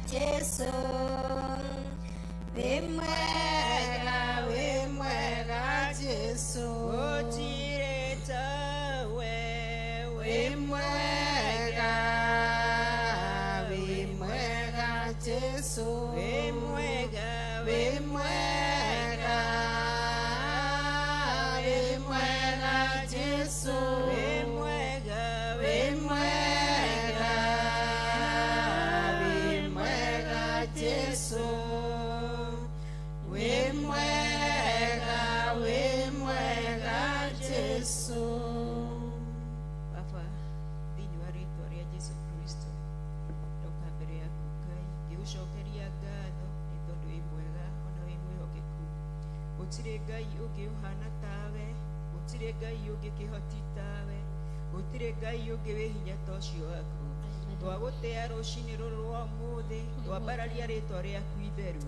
Jesu, wĩ mwega, wĩ mwega Jesu, Gũtirĩ tawe, wĩ mwega, wĩ mwega Jesu, wĩ mwega, wĩ mwega, wĩ mwega Jesu, wĩ mwega, wĩ mwega, wĩ mwega Jesu, wĩ mwega, wĩ mwega Jesu. Baba, thĩinĩ wa rĩtwa rĩa Jesu Kristo, ndoka mbere yaku Ngai ngĩgũcokeria ngatho nĩ tondũ wĩ mwega ona wĩ mwĩhokeku. Gũtirĩ Ngai ũngĩ ũhana tawe, gũtirĩ Ngai ũngĩ kĩhoti tawe, gũtirĩ Ngai ũngĩ wĩ hinya ta ũcio waku. Twagũtĩa rũcinĩ rũrũ rwa ũmũthĩ, twambararia rĩtwa rĩaku itheru,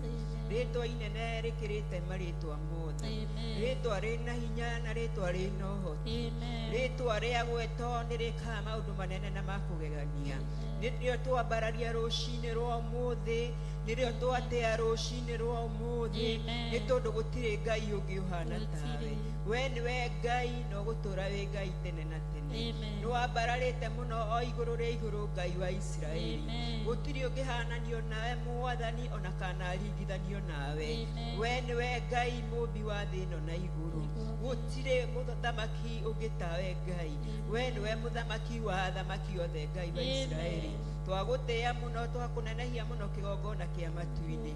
rĩtwa inene rĩkĩrĩte marĩtwa mothe, rĩtwa rĩna hinya na rĩtwa rĩna ũhoti, rĩtwa rĩa gwetwo nĩ rĩkaga maũndũ manene na makũgegania. Nĩrĩo twambararia rũcinĩ rwa ũmũthĩ, nĩrĩo twatĩa rũcinĩ rwa ũmũthĩ, nĩ tondũ gũtirĩ Ngai ũngĩ ũhana tawe. We nĩwe Ngai na ũgũtũũra wĩ Ngai tene na tene. Nĩ wambararĩte mũno o igũrũ rĩa igũrũ, Ngai wa Isiraeli. Gũtirĩ ũngĩhananio nawe Mwathani, ona kana aringithanio nawe. We nĩwe Ngai mũmbi wa thĩ ĩno na igũrũ. Gũtirĩ mũthamaki ũngĩ tawe Ngai. We nĩwe mũthamaki wa athamaki othe, Ngai wa Isiraeli. Twagũtĩa mũno, twakũnenehia mũno kĩgongona kĩa matu-inĩ.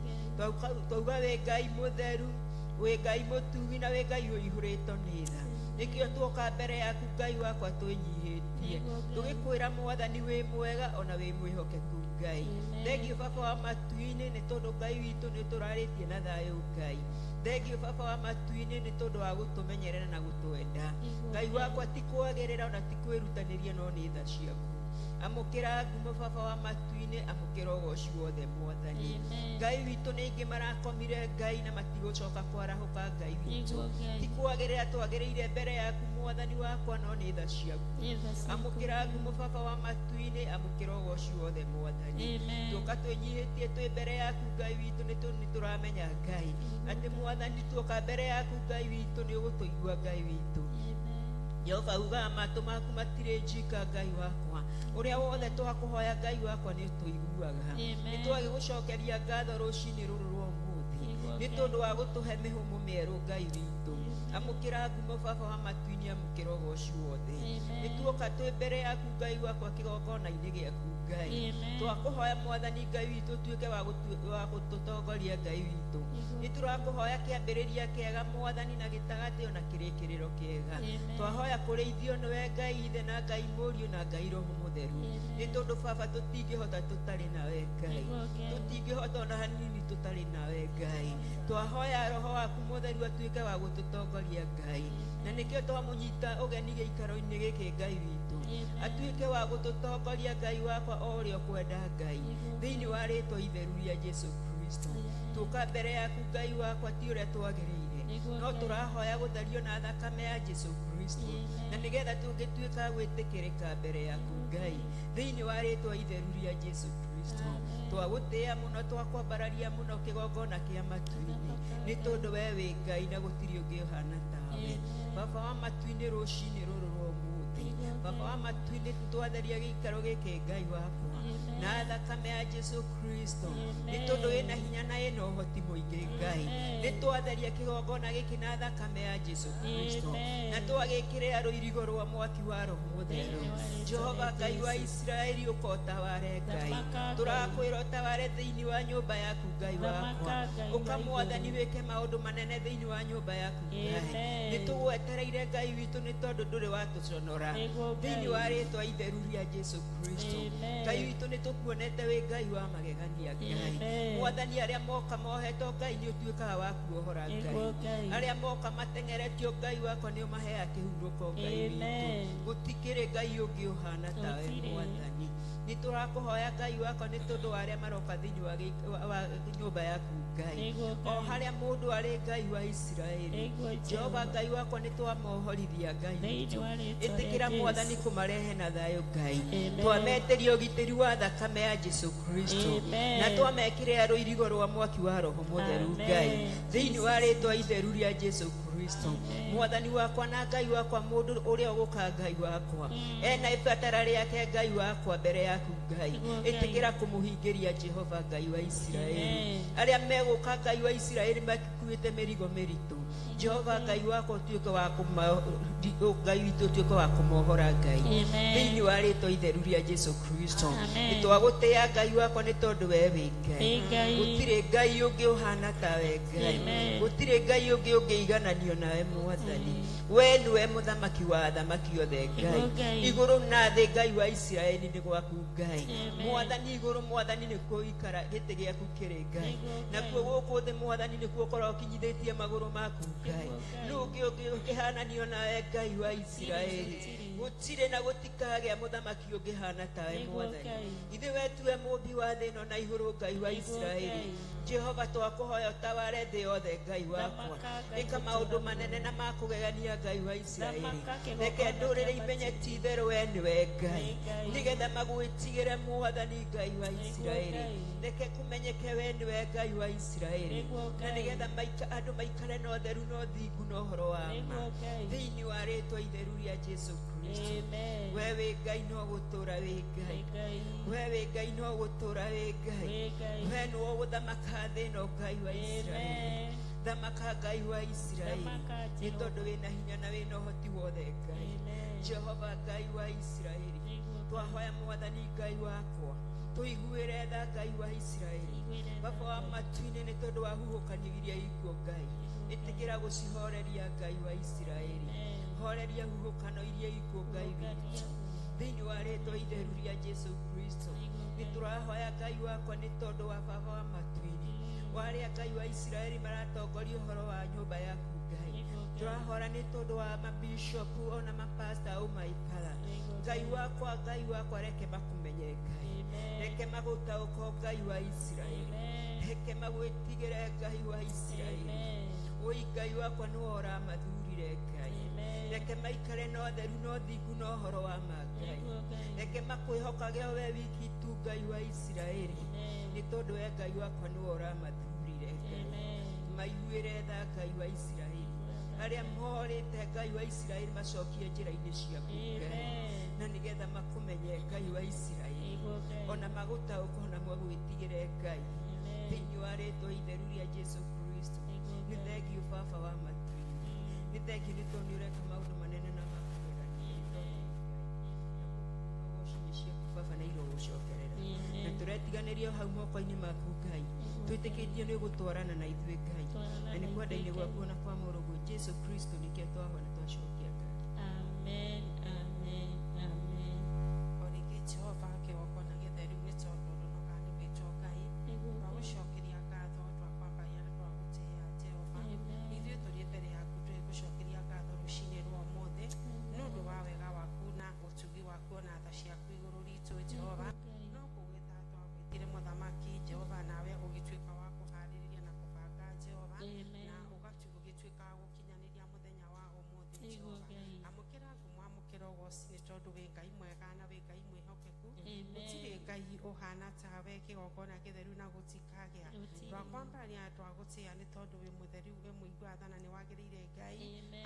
Twauga wĩ Ngai mũtheru, wĩ Ngai mũtugi, na wĩ Ngai ũihũrĩtwo nĩ tha. Nĩkĩo tuoka mbere yaku Ngai wakwa twĩnyihĩtie, tũgĩkwĩra Mwathani wĩ mwega ona wĩ mwĩhokeku Ngai. Thengiũ Baba wa matu-inĩ nĩ tondũ Ngai witũ nĩ ũtũrarĩtie na thayũ Ngai. Thengiũ Baba wa matu-inĩ nĩ tondũ wa gũtũmenyerera na gũtwenda Ngai wakwa. Ti kwagĩrĩra ona ti kwĩrutanĩria, no nĩ tha ciaku. Amũkĩra ngumo Baba wa matu-inĩ, amũkĩra ũgoci wothe Mwathani Ngai witũ. Nĩ aingĩ marakomire Ngai na matigũcoka kwarahũka Ngai witũ. Ti kwagĩrĩra twagĩrĩire mbere yaku Mwathani wakwa, no nĩ tha ciaku. Amũkĩra ngumo Baba wa matu-inĩ, amũkĩra ũgoci wothe Mwathani. Tuoka twĩnyihĩtie twĩ mbere yaku Ngai witũ, nĩ tũramenya Ngai atĩ Mwathani tuoka mbere yaku Ngai witũ nĩ ũgũtũigua Ngai witũ. Jehova ugaga matũ maku matirĩ njika Ngai wakwa, ũrĩa wothe twakũhoya Ngai wakwa nĩ ũtũiguaga. Nĩ twagĩgũcokeria ngatho rũcinĩ rũrũ rwa ũmũthĩ nĩ tondũ wa gũtũhe mĩhũmũ mĩerũ Ngai witũ. Amũkĩra ngumo Baba wa matu-inĩ, amũkĩra ũgoci wothe. Nĩ tuoka twĩ mbere yaku Ngai wakwa kĩgongona-inĩ gĩaku Ngai. Twakũhoya Mwathani Ngai witũ ũtuĩke wa gũtũtongoria Ngai witũ. Nĩ tũrakũhoya kĩambĩrĩria kĩega Mwathani, na gĩtagatĩ ona kĩrĩkĩrĩro kĩega. Twahoya kũrĩithio nĩwe Ngai Ithe na Ngai Mũriũ na Ngai Roho Mũtheru, nĩ tondũ Baba tũtingĩhota tũtarĩ nawe Ngai, tũtingĩhota ona hanini tũtarĩ nawe Ngai. Twahoya Roho waku Mũtheru atuĩke wa gũtũtongoria Ngai, na nĩkĩo twamũnyita ũgeni gĩikaro-inĩ gĩkĩ Ngai witũ, atuĩke wa gũtũtongoria Ngai wakwa o ũrĩa ũkwenda Ngai, thĩinĩ wa rĩtwa itheru rĩa Jesu Kristo. Tuoka mbere yaku Ngai wakwa ti ũrĩa twagĩrĩire, no tũrahoya gũtherio na thakame ya Jesu Kristo, na nĩgetha tũngĩtuĩka gwĩtĩkĩrĩka mbere yaku Ngai, thĩinĩ wa rĩtwa itheru rĩa Jesu Kristo. Twagũtĩa mũno, twakwambararia mũno kĩgongona kĩa matu-inĩ, nĩ tondũ we wĩ Ngai na gũtirĩ ũngĩ ũhana tawe Baba wa matu-inĩ. Rũcinĩ rũrũ rwa ũmũthĩ Baba wa matu-inĩ twatheria gĩikaro gĩkĩ Ngai wakwa na thakame ya Jesu Kristo, nĩ tondũ wĩna hinya na ĩna ũhoti mũingĩ Ngai. Nĩ twatheria kĩgongona gĩkĩ na thakame ya Jesu Kristo, na twagĩkĩrĩra rũirigo rwa mwaki wa Roho Mũtheru. Jehova Ngai wa Isiraeli, ũka ũtaware Ngai. Tũrakwĩra ũtaware thĩinĩ wa nyũmba yaku Ngai wakwa. Ũka Mwathani wĩke maũndũ manene thĩinĩ wa nyũmba yaku Ngai. Nĩ tũgwetereire Ngai witũ, nĩ tondũ ndũrĩ watũconora, thĩinĩ wa rĩtwa itheru rĩa Jesu Kristo. Ngai witũ, nĩ tũkuonete wĩ Ngai wa magegania Ngai. Mwathani, arĩa moka mohetwo Ngai nĩ ũtuĩkaga wa kuohora Ngai. Arĩa moka mateng'eretio Ngai wakwa nĩ ũmaheaga kĩhurũko Ngai witũ. Gũtikĩrĩ Ngai ũngĩ ũhana tawe Mwathani. Nĩ tũrakũhoya Ngai wakwa nĩ tondũ wa arĩa maroka thĩinĩ wa nyũmba yaku. Ngai o haria mundu ari Ngai wa Isiraeli Jehova Ngai wakwa ni twamohorithia Ngai witũ ĩtĩkĩra Mwathani kũmarehe na thayũ Ngai twametĩria ũgitĩri wa thakame ya Jesu Kristo na twamekĩrĩra rũirigo rwa mwaki wa Roho Mũtheru Ngai thĩinĩ wa rĩtwa itheru rĩa Jesu Kristo Mwathani wakwa na Ngai wakwa mundu ũrĩa ũgũka Ngai wakwa ena ibatara rĩake Ngai wakwa mbere yaku Ngai ĩtĩkĩra kũmũhingĩria Jehova Ngai wa Isiraeli arĩa megũka Ngai wa Isiraeli makuĩte mĩrigo mĩritũ Jehova Ngai wakwa ũtuĩke wa Ngai witũ ũtuĩke wa kũmohora Ngai thĩinĩ wa rĩtwa itheru rĩa Jesu Kristo nĩtwagũtĩĩa Ngai wakwa nĩ tondũ we wĩ Ngai gũtirĩ Ngai ũngĩ ũhana ta we Ngai gũtirĩ Ngai ũngĩ ũngĩigananio nawe Mwathani we nĩwe mũthamaki wa athamaki othe Ngai igũrũ na thĩ Ngai wa Isiraeli nĩ gwaku Ngai Mwathani igũrũ Mwathani nĩkuo ũikara gĩtĩ gĩaku kĩrĩ Ngai nakuo gũkũ thĩ Mwathani nĩkuo ũkoragwo ũkinyithĩtie magũrũ maku Ngai nũ ũngĩ ũngĩhananio nawe Ngai wa Isiraeli gũtirĩ na gũtikagĩa mũthamaki ũngĩhana tawe Mwathani ithuĩ we tuwe mũmbi wa thĩ ĩno na igũrũ Ngai wa Isiraeli Jehova twakũhoya ũtaware thĩ yothe Ngai wakwa ĩka maũndũ manene na ma kũgegania Ngai wa Isiraeli reke ndũrĩrĩ imenye ti itherũ we nĩwe Ngai nĩgetha magwĩtigĩre Mwathani Ngai wa Isiraeli reke kũmenyeke we nĩwe Ngai wa Isiraeli na nĩgetha andũ maikare na ũtheru na ũthingu na ũhoro wa ma thĩinĩ wa rĩtwa itheru rĩa Jesu Kristo we wĩ Ngai no gũtũũra wĩ Ngai we wĩ Ngai no gũtũũra wĩ Ngai we nĩwe ũgũthamaka thĩ ĩno Ngai wa Isiraeli thamaka Ngai wa Isiraeli nĩ tondũ wĩna hinya na wĩna ũhoti wothe Ngai Jehova Ngai wa Isiraeli twahoya Mwathani Ngai wakwa tũiguĩre tha Ngai wa Isiraeli Baba wa matu-inĩ nĩ tondũ wa huhũkanio iria ikuo Ngai ĩtĩkĩra gũcihoreria Ngai wa Isiraeli horeria huhũkano iria ikuo Ngai witũ thĩinĩ wa rĩtwa itheru rĩa Jesu Kristo nĩ tũrahoya Ngai wakwa nĩ tondũ wa Baba wa matu-inĩ warĩa Ngai wa Isiraeli maratongoria ũhoro wa nyũmba yaku Ngai tũrahora nĩ tondũ wa mabishopu ona mapasta oh my Father Ngai wakwa reke makũmenye Ngai reke magũtaũko Ngai wa Isiraeli reke magwĩtigĩre Ngai wa Isiraeli oi Ngai wakwa nĩwe ũramathurire Ngai reke maikare na ũtheru na ũthingu na ũhoro wa ma Ngai reke makwĩhokage we wiki tu Ngai wa Isiraeli nĩ tondũ we Ngai wakwa nĩwe ũramathurire Ngai maiguĩre tha Ngai wa Isiraeli arĩa morĩte Ngai wa Isiraeli macokie njĩra-inĩ ciaku Ngai na nĩgetha makũmenye Ngai wa Isiraeli ona magũtaũkwo na magwĩtigĩre Ngai thĩinĩ wa rĩtwa itheru rĩa Jesu Kristo nĩ thengiũ Baba wa matu-inĩ nĩ thengiũ nĩ tondũ nĩ ũreka maũndũ manene na ma kũgegania nĩ tondũ Ngai ciaku Baba na irogũcokerera na tũretiganĩrio hau moko-inĩ maku Ngai twĩtĩkĩtie nĩ ũgũtwarana na ithuĩ Ngai na nĩ kwenda-inĩ gwaku na kwa mũrũguo Jesu Kristo nĩkĩo twahona twacokia Ngai. Amen, amen, amen. O rĩngĩ Jehova kĩgongona gĩtheru nĩ tondũ ndũnoga nĩ gwĩtwo Ngai twagũcokeria ngatho twakwambaria na twagũtĩĩa Jehova ithuĩ tũrĩ mbere yaku tũgĩgũcokeria ngatho rũcinĩ rwa ũmũthĩ nĩ ũndũ wa wega waku na ũtugi waku ona tha ciaku igũrũ ritũ Jehova no kũgwĩta twagwĩtire mũthamaki Jehova nawe ũgĩtuĩka wa kũharĩrĩria na kũbanga Jehova na ũgĩtuĩka wa gũkinyanĩria mũthenya wa ũmũthĩ Jehova amũkĩra ngumo amũkĩra ũgoci nĩ tondũ wĩ Ngai mwega na wĩ Ngai mwĩhokeku gũtirĩ Ngai ũhana tawe kĩgongona gĩtheru na gũtikagĩa twakwambaria twagũtĩĩa nĩ tondũ wĩ mũtheru wĩ mũigua tha na nĩ wagĩrĩire Ngai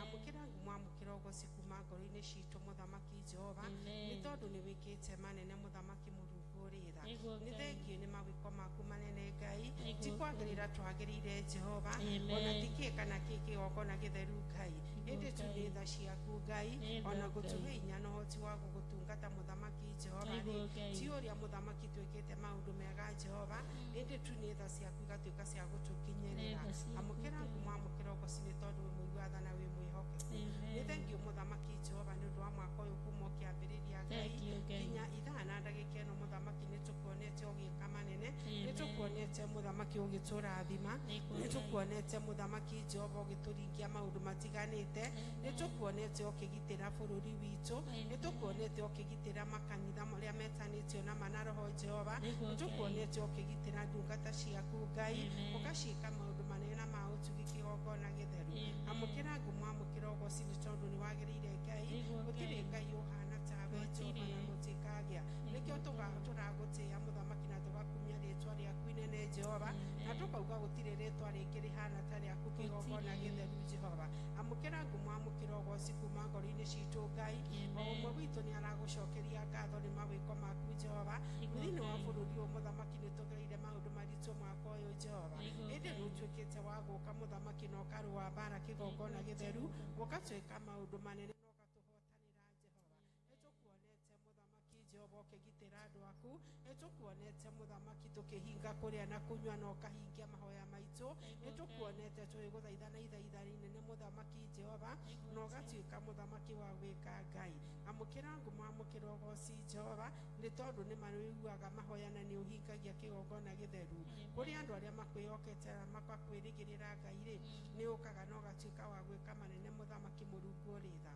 amũkĩra ngumo amũkĩra ũgoci kuma ngoro-inĩ citũ mũthamaki Jehova nĩ tondũ nĩ wĩkĩte manene mũthamaki Mũrungu ũrĩ tha nĩ thengiũ nĩ mawĩko maku manene Ngai ti kwagĩrĩra twagĩrĩire Jehova ona ti kĩ kana kĩ kĩgongona gĩtheru Ngai ĩndĩ tu nĩ tha ciaku Ngai ona gũtũhe hinya na ũhoti wa gũgũtungata mũthamaki Jehova rĩ ti ũrĩa mũthamaki twĩkĩte maũndũ mega Jehova ĩndĩ tu nĩ tha ciaku igatuĩka cia gũtũkinyĩrĩra amũkĩra ngumo amũkĩra ũgoci nĩ tondũ wĩ mũigua tha na wĩ mwĩhokeku nĩ thengiũ mũthamaki Jehova nĩ ũndũ wa mwaka ũyũ kuma ũkĩambĩrĩria Ngai nginya ithaa na ndagĩka ĩno mũthamaki nĩ tũkuonete ũgĩka manene nĩ tũkuonete mũthamaki ũgĩ ũgĩtũrathima. Nĩ tũkuonete mũthamaki Jehova ũgĩtũringia maũndũ matiganĩte. Nĩ tũkuonete ũkĩgitĩra bũrũri witũ. Nĩ tũkuonete ũkĩgitĩra makanitha marĩa metanĩtio na mana roho Jehova. Nĩ tũkuonete ũkĩgitĩra ndungata ciaku Ngai, ũgaciĩka maũndũ manene na ma ũtugi kĩgongona gĩtheru. Amũkĩra ngumo, amũkĩra ũgoci nĩ tondũ nĩ wagĩrĩire Ngai. Gũtirĩ Ngai ũhana tawe Jehova na gũtikagĩa. Nĩkĩo tũragũtĩĩa mũthamaki na tũgakumia rĩtwa rĩaku inene Jehova, na tũkauga gũtirĩ rĩtwa rĩngĩ rĩhana ta rĩaku kĩgongona gĩtheru Jehova. Amũkĩra ngumo, amũkĩra ũgoci kuma ngoro-inĩ citũ Ngai. O ũmwe witũ nĩ aragũcokeria ngatho nĩ mawĩko maku Jehova. Thĩinĩ wa bũrũri ũyũ mũthamaki nĩ tũgereire maũndũ maritũ mwaka ũyũ Jehova, ĩndĩ nĩ ũtuĩkĩte wa gũka mũthamaki na ũkarũa mbara kĩgongona gĩtheru, ũgatuĩka maũndũ manene na ũgatũhotanĩra Jehova. Nĩ tũkuonete mũthamaki Jehova ũkĩgitĩra andũ aku. Nĩ tũkuonete mũthamaki tũkĩhinga kũrĩa na kũnyua na ũkahingia mahoya maitũ. Nĩ tũkuonete tũgĩgũthaitha na ithaitha inene mũthamaki Jehova, na ũgatuĩka mũthamaki wa gwĩka Ngai. Amũkĩra ngumo, amũkĩra ũgoci Jehova, nĩ tondũ nĩ marĩiguaga mahoya na nĩ ũhingagia kĩgongona gĩtheru. Kũrĩ andũ arĩa makwĩhokete na makakwĩrĩgĩrĩra Ngai rĩ, nĩ ũkaga na ũgatuĩka wa gwĩka manene mũthamaki Mũrungu ũrĩ tha.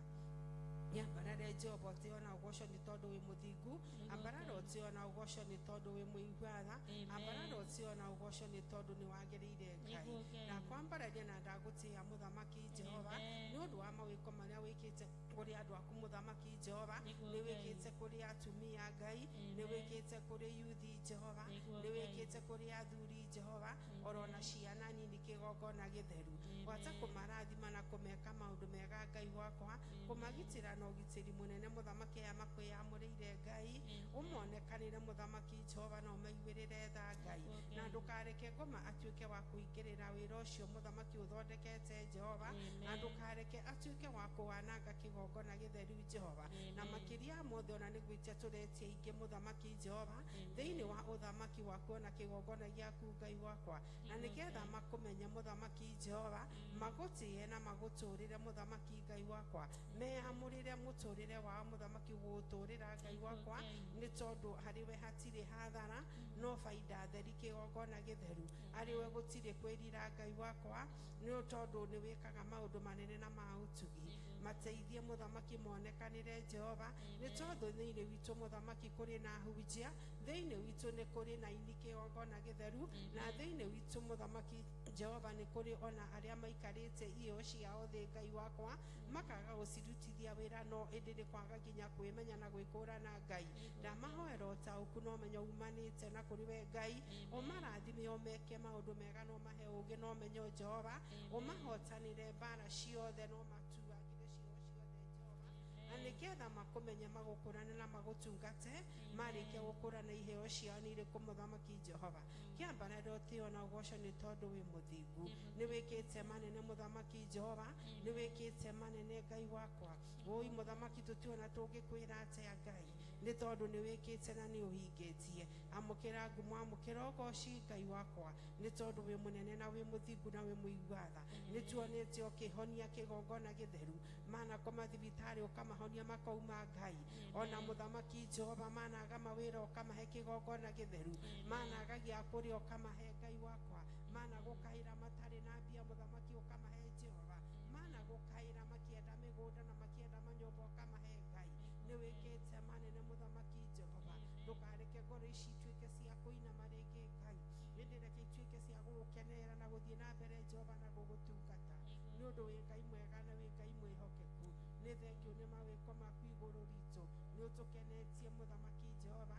Ambarare Jehova ũtĩo na ũgoco nĩ tondũ wĩ mũthingu. Ambarara ũtĩo na ũgoco nĩ tondũ wĩ mũigua tha. Ambarara ũtĩo na ũgoco nĩ tondũ nĩ wagĩrĩire Ngai. Ndakwambararia na ndagũtĩĩa mũthamaki Jehova nĩ ũndũ wa mawĩko marĩa wĩkĩte kũrĩ andũ aku mũthamaki Jehova. Nĩ wĩkĩte kũrĩ atumia Ngai, nĩ wĩkĩte kũrĩ yuthi Jehova, nĩ wĩkĩte kũrĩ athuri Jehova, orona ciana nini kĩgongona gĩtheru. Gwata kũmarathima na kũmeka maũndũ mega Ngai wakwa, kũmagitĩra na ũgitĩri mũnene mũthamaki aya makwĩyamũrĩire Ngai. Ũmonekanĩre mũthamaki Jehova na ũmaiguĩrĩre tha Ngai, na ndũkareke ngoma atuĩke wa kũingĩrĩra wĩra ũcio mũthamaki ũthondekete Jehova, na ndũkareke atuĩke wa kũwananga kĩgongona gĩtheru Jehova. Na makĩria mothe ona nĩ gwĩtia tũretia ingĩ mũthamaki Jehova thĩinĩ wa ũthamaki waku ona kĩgongona gĩaku Ngai wakwa, na nĩgetha makũmenye mũthamaki Jehova, magũtĩe na magũtũrĩre mũthamaki Ngai wakwa, meyamũrĩre mũtũrĩre wao mũthamaki gũgũtũrĩra Ngai wakwa, nĩ tondũ harĩ we hatirĩ hathara no baida theri kĩgongona gĩtheru. Harĩ we gũtirĩ kwĩrira Ngai wakwa, nĩ tondũ nĩ wĩkaga maũndũ manene na ma ũtugi. Mateithie mũthamaki monekanĩre Jehova, nĩ tondũ thĩinĩ witũ mũthamaki kũrĩ na hunjia, thĩinĩ witũ nĩ kũrĩ na ini kĩgongona gĩtheru, na thĩinĩ witũ mũthamaki Jehova nĩ kũrĩ ona arĩa maikarĩte iheo ciao thĩ Ngai wakwa, makaga gũcirutithia wĩra no ĩndĩ nĩ kwaga nginya kwĩmenya na gwĩkũrana Ngai. Ndamahoera ũtaũku na ũmenyo umanĩte na kũrĩ we Ngai, ũmarathime ũmeke maũndũ mega na ũmahe ũũgĩ na ũmenyo Jehova, ũmahotanĩre mbara ciothe na ũmatuagĩre ciao ciothe Jehova, na nĩgetha makũmenye magũkũrane na magũtungate marĩkia gũkũrana iheo ciao nĩ irĩkũ mũthamaki Jehova. Kĩambarare ũtĩo na ũgoco nĩ tondũ wĩ mũthingu. Nĩ wĩkĩte manene mũthamaki Jehova, nĩ wĩkĩte manene Ngai wakwa. Woi mũthamaki tũtiona tũngĩkwĩra atĩa Ngai, nĩ tondũ nĩ wĩkĩte na nĩ ũhingĩtie. Amũkĩra ngumo, amũkĩra ũgoci Ngai wakwa, nĩ tondũ wĩ mũnene na wĩ mũthingu na wĩ mũigua tha. Nĩ tuonete ũkĩhonia kĩgongona gĩtheru, manakoma thibitarĩ ũkamahonia makauma Ngai. Ona mũthamaki Jehova managa mawĩra ũkamahe kĩgongona gĩtheru, managa gĩa kũrĩa ũkamahe Ngai wakwa, mana gũkaĩra matarĩ na mbia mũthamaki ũkamahe Jehova, mana gũkaĩra makĩenda mĩgũnda na makĩenda manyũmba ũkamahe Ngai. Nĩ wĩkĩte manene mũthamaki Jehova, ndũkareke ngoro ici ituĩke cia kũinama rĩngĩ Ngai, ĩndĩ reke ituĩke cia gũgũkenerera na gũthiĩ na mbere Jehova na gũgũtungata, nĩ ũndũ wĩ Ngai mwega na wĩ Ngai mwĩhokeku. Nĩ thengio nĩ mawĩko maku igũrũ ritũ, nĩ ũtũkenetie mũthamaki Jehova,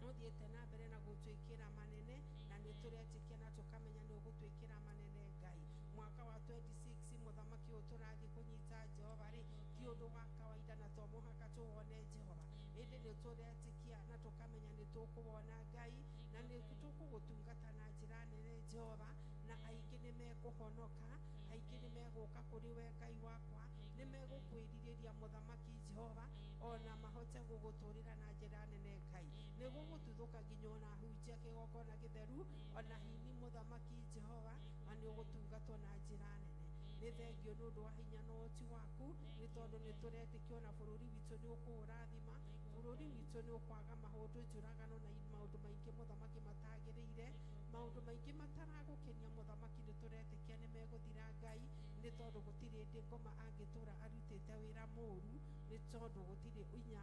nũthiĩte na mbere na gũtwĩkĩra manene, na nĩ tũretĩkia na tũkamenya nĩ ũgũtwĩkĩra manene Ngai. Mwaka wa 26 mũthamaki ũyũ tũrathiĩ kũnyita Jehova rĩ, ti ũndũ wa kawaida na to mũhaka tũwone Jehova, ĩndĩ nĩ tũretĩkia na tũkamenya nĩ tũkũwona Ngai, na nĩ tũkũgũtungata na njĩra nene Jehova, na aingĩ nĩ mekũhonoka, aingĩ nĩ megũka kũrĩ we Ngai wakwa, nĩ megũkwĩrirĩria mũthamaki Jehova, ona mahote gũgũtũrĩra na njĩra nene Ngai. Nĩ gũgũtuthũka nginya ona hunjia kĩgongona gĩtheru, ona hini mũthamaki Jehova, na nĩ ũgũtungatwo na njĩra nene. Nĩ thengio nĩ ũndũ wa hinya na ũhoti waku, nĩ tondũ nĩ tũretĩkia ona bũrũri witũ nĩ ũkũũrathima, bũrũri witũ nĩ ũkwaga maũndũ njũragano na maũndũ maingĩ mũthamaki matagĩrĩire. Maũndũ maingĩ mataragũkenia mũthamaki nĩ tũretĩkia nĩ megũthira Ngai, nĩ tondũ gũtirĩ hĩndĩ ngoma angĩtũra arutĩte wĩra mũru, nĩ tondũ gũtirĩ inya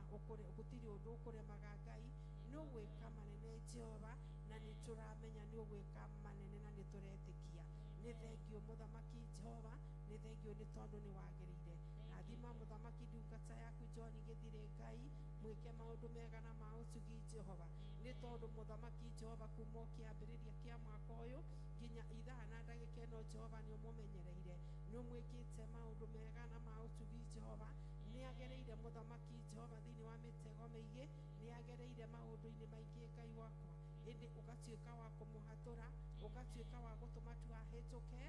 gũtirĩ ũndũ ũkũremaga Ngai. Nĩ ũgwĩka manene Jehova, na nĩ tũramenya nĩ ũgwĩka manene na nĩ tũretĩkia. Nĩ thengio mũthamaki Jehova, nĩ thengio nĩ tondũ nĩ wagĩrĩire. Rathima mũthamaki ndungata yaku John Gĩthirĩ Ngai, mwĩke maũndũ mega na ma ũtugi Jehova, nĩ tondũ mũthamaki Jehova kuma o kĩambĩrĩria kĩa mwaka ũyũ nginya ithaa na ndagĩka ĩno Jehova nĩ ũmũmenyereire, nĩ ũmwĩkĩte maũndũ mega na ma ũtugi Jehova. Nĩ agereire mũthamaki Jehova thĩinĩ wa mĩtego mĩingĩ, nĩ agereire maũndũ-inĩ maingĩ Ngai wakwa, ĩndĩ ũgatuĩka wa kũmũhatũra, ũgatuĩka wa gũtũma tu ahĩtũke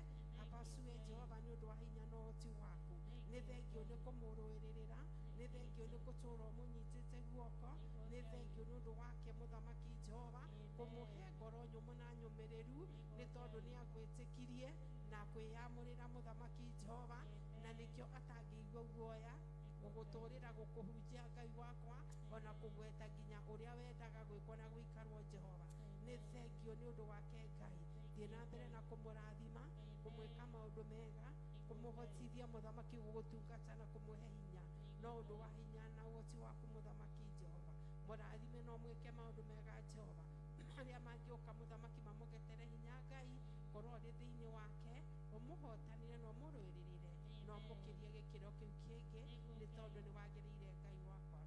apacue Jehova nĩ ũndũ wa hinya na ũhoti waku. Nĩ thengio nĩ kũmũrũĩrĩrĩra, nĩ thengio nĩ gũtũũra ũmũnyitĩte guoko, nĩ thengio nĩ ũndũ wake mũthamaki Jehova kũmũhe ngoro nyũmũ na nyũmĩrĩru, nĩ tondũ nĩ agwĩtĩkirie na kwĩyamũrĩra mũthamaki Jehova, na nĩkĩo atangĩigua guoya gũgũtũrĩra gũkũhunjia Ngai wakwa, ona kũgweta nginya ũrĩa wendaga gwĩkwo na gũikarwo Jehova. Nĩ thengio nĩ ũndũ wake Ngai. Thiĩ na mbere na kũmũrathima, kũmwĩka maũndũ mega, kũmũhotithia mũthamaki gũgũtungata na kũmũhe hinya no ũndũ wa hinya na ũhoti waku mũthamaki Jehova. Mũrathime no mwĩke maũndũ mega Jehova, arĩa mangĩũka mũthamaki mamũgetere hinya Ngai, korwo ũrĩ thĩinĩ wake, ũmũhotanĩre na ũmũrũĩrĩrĩre na ũmũkĩrie gĩkĩro kĩu kĩngĩ, nĩ tondũ nĩ wagĩrĩire Ngai wakwa.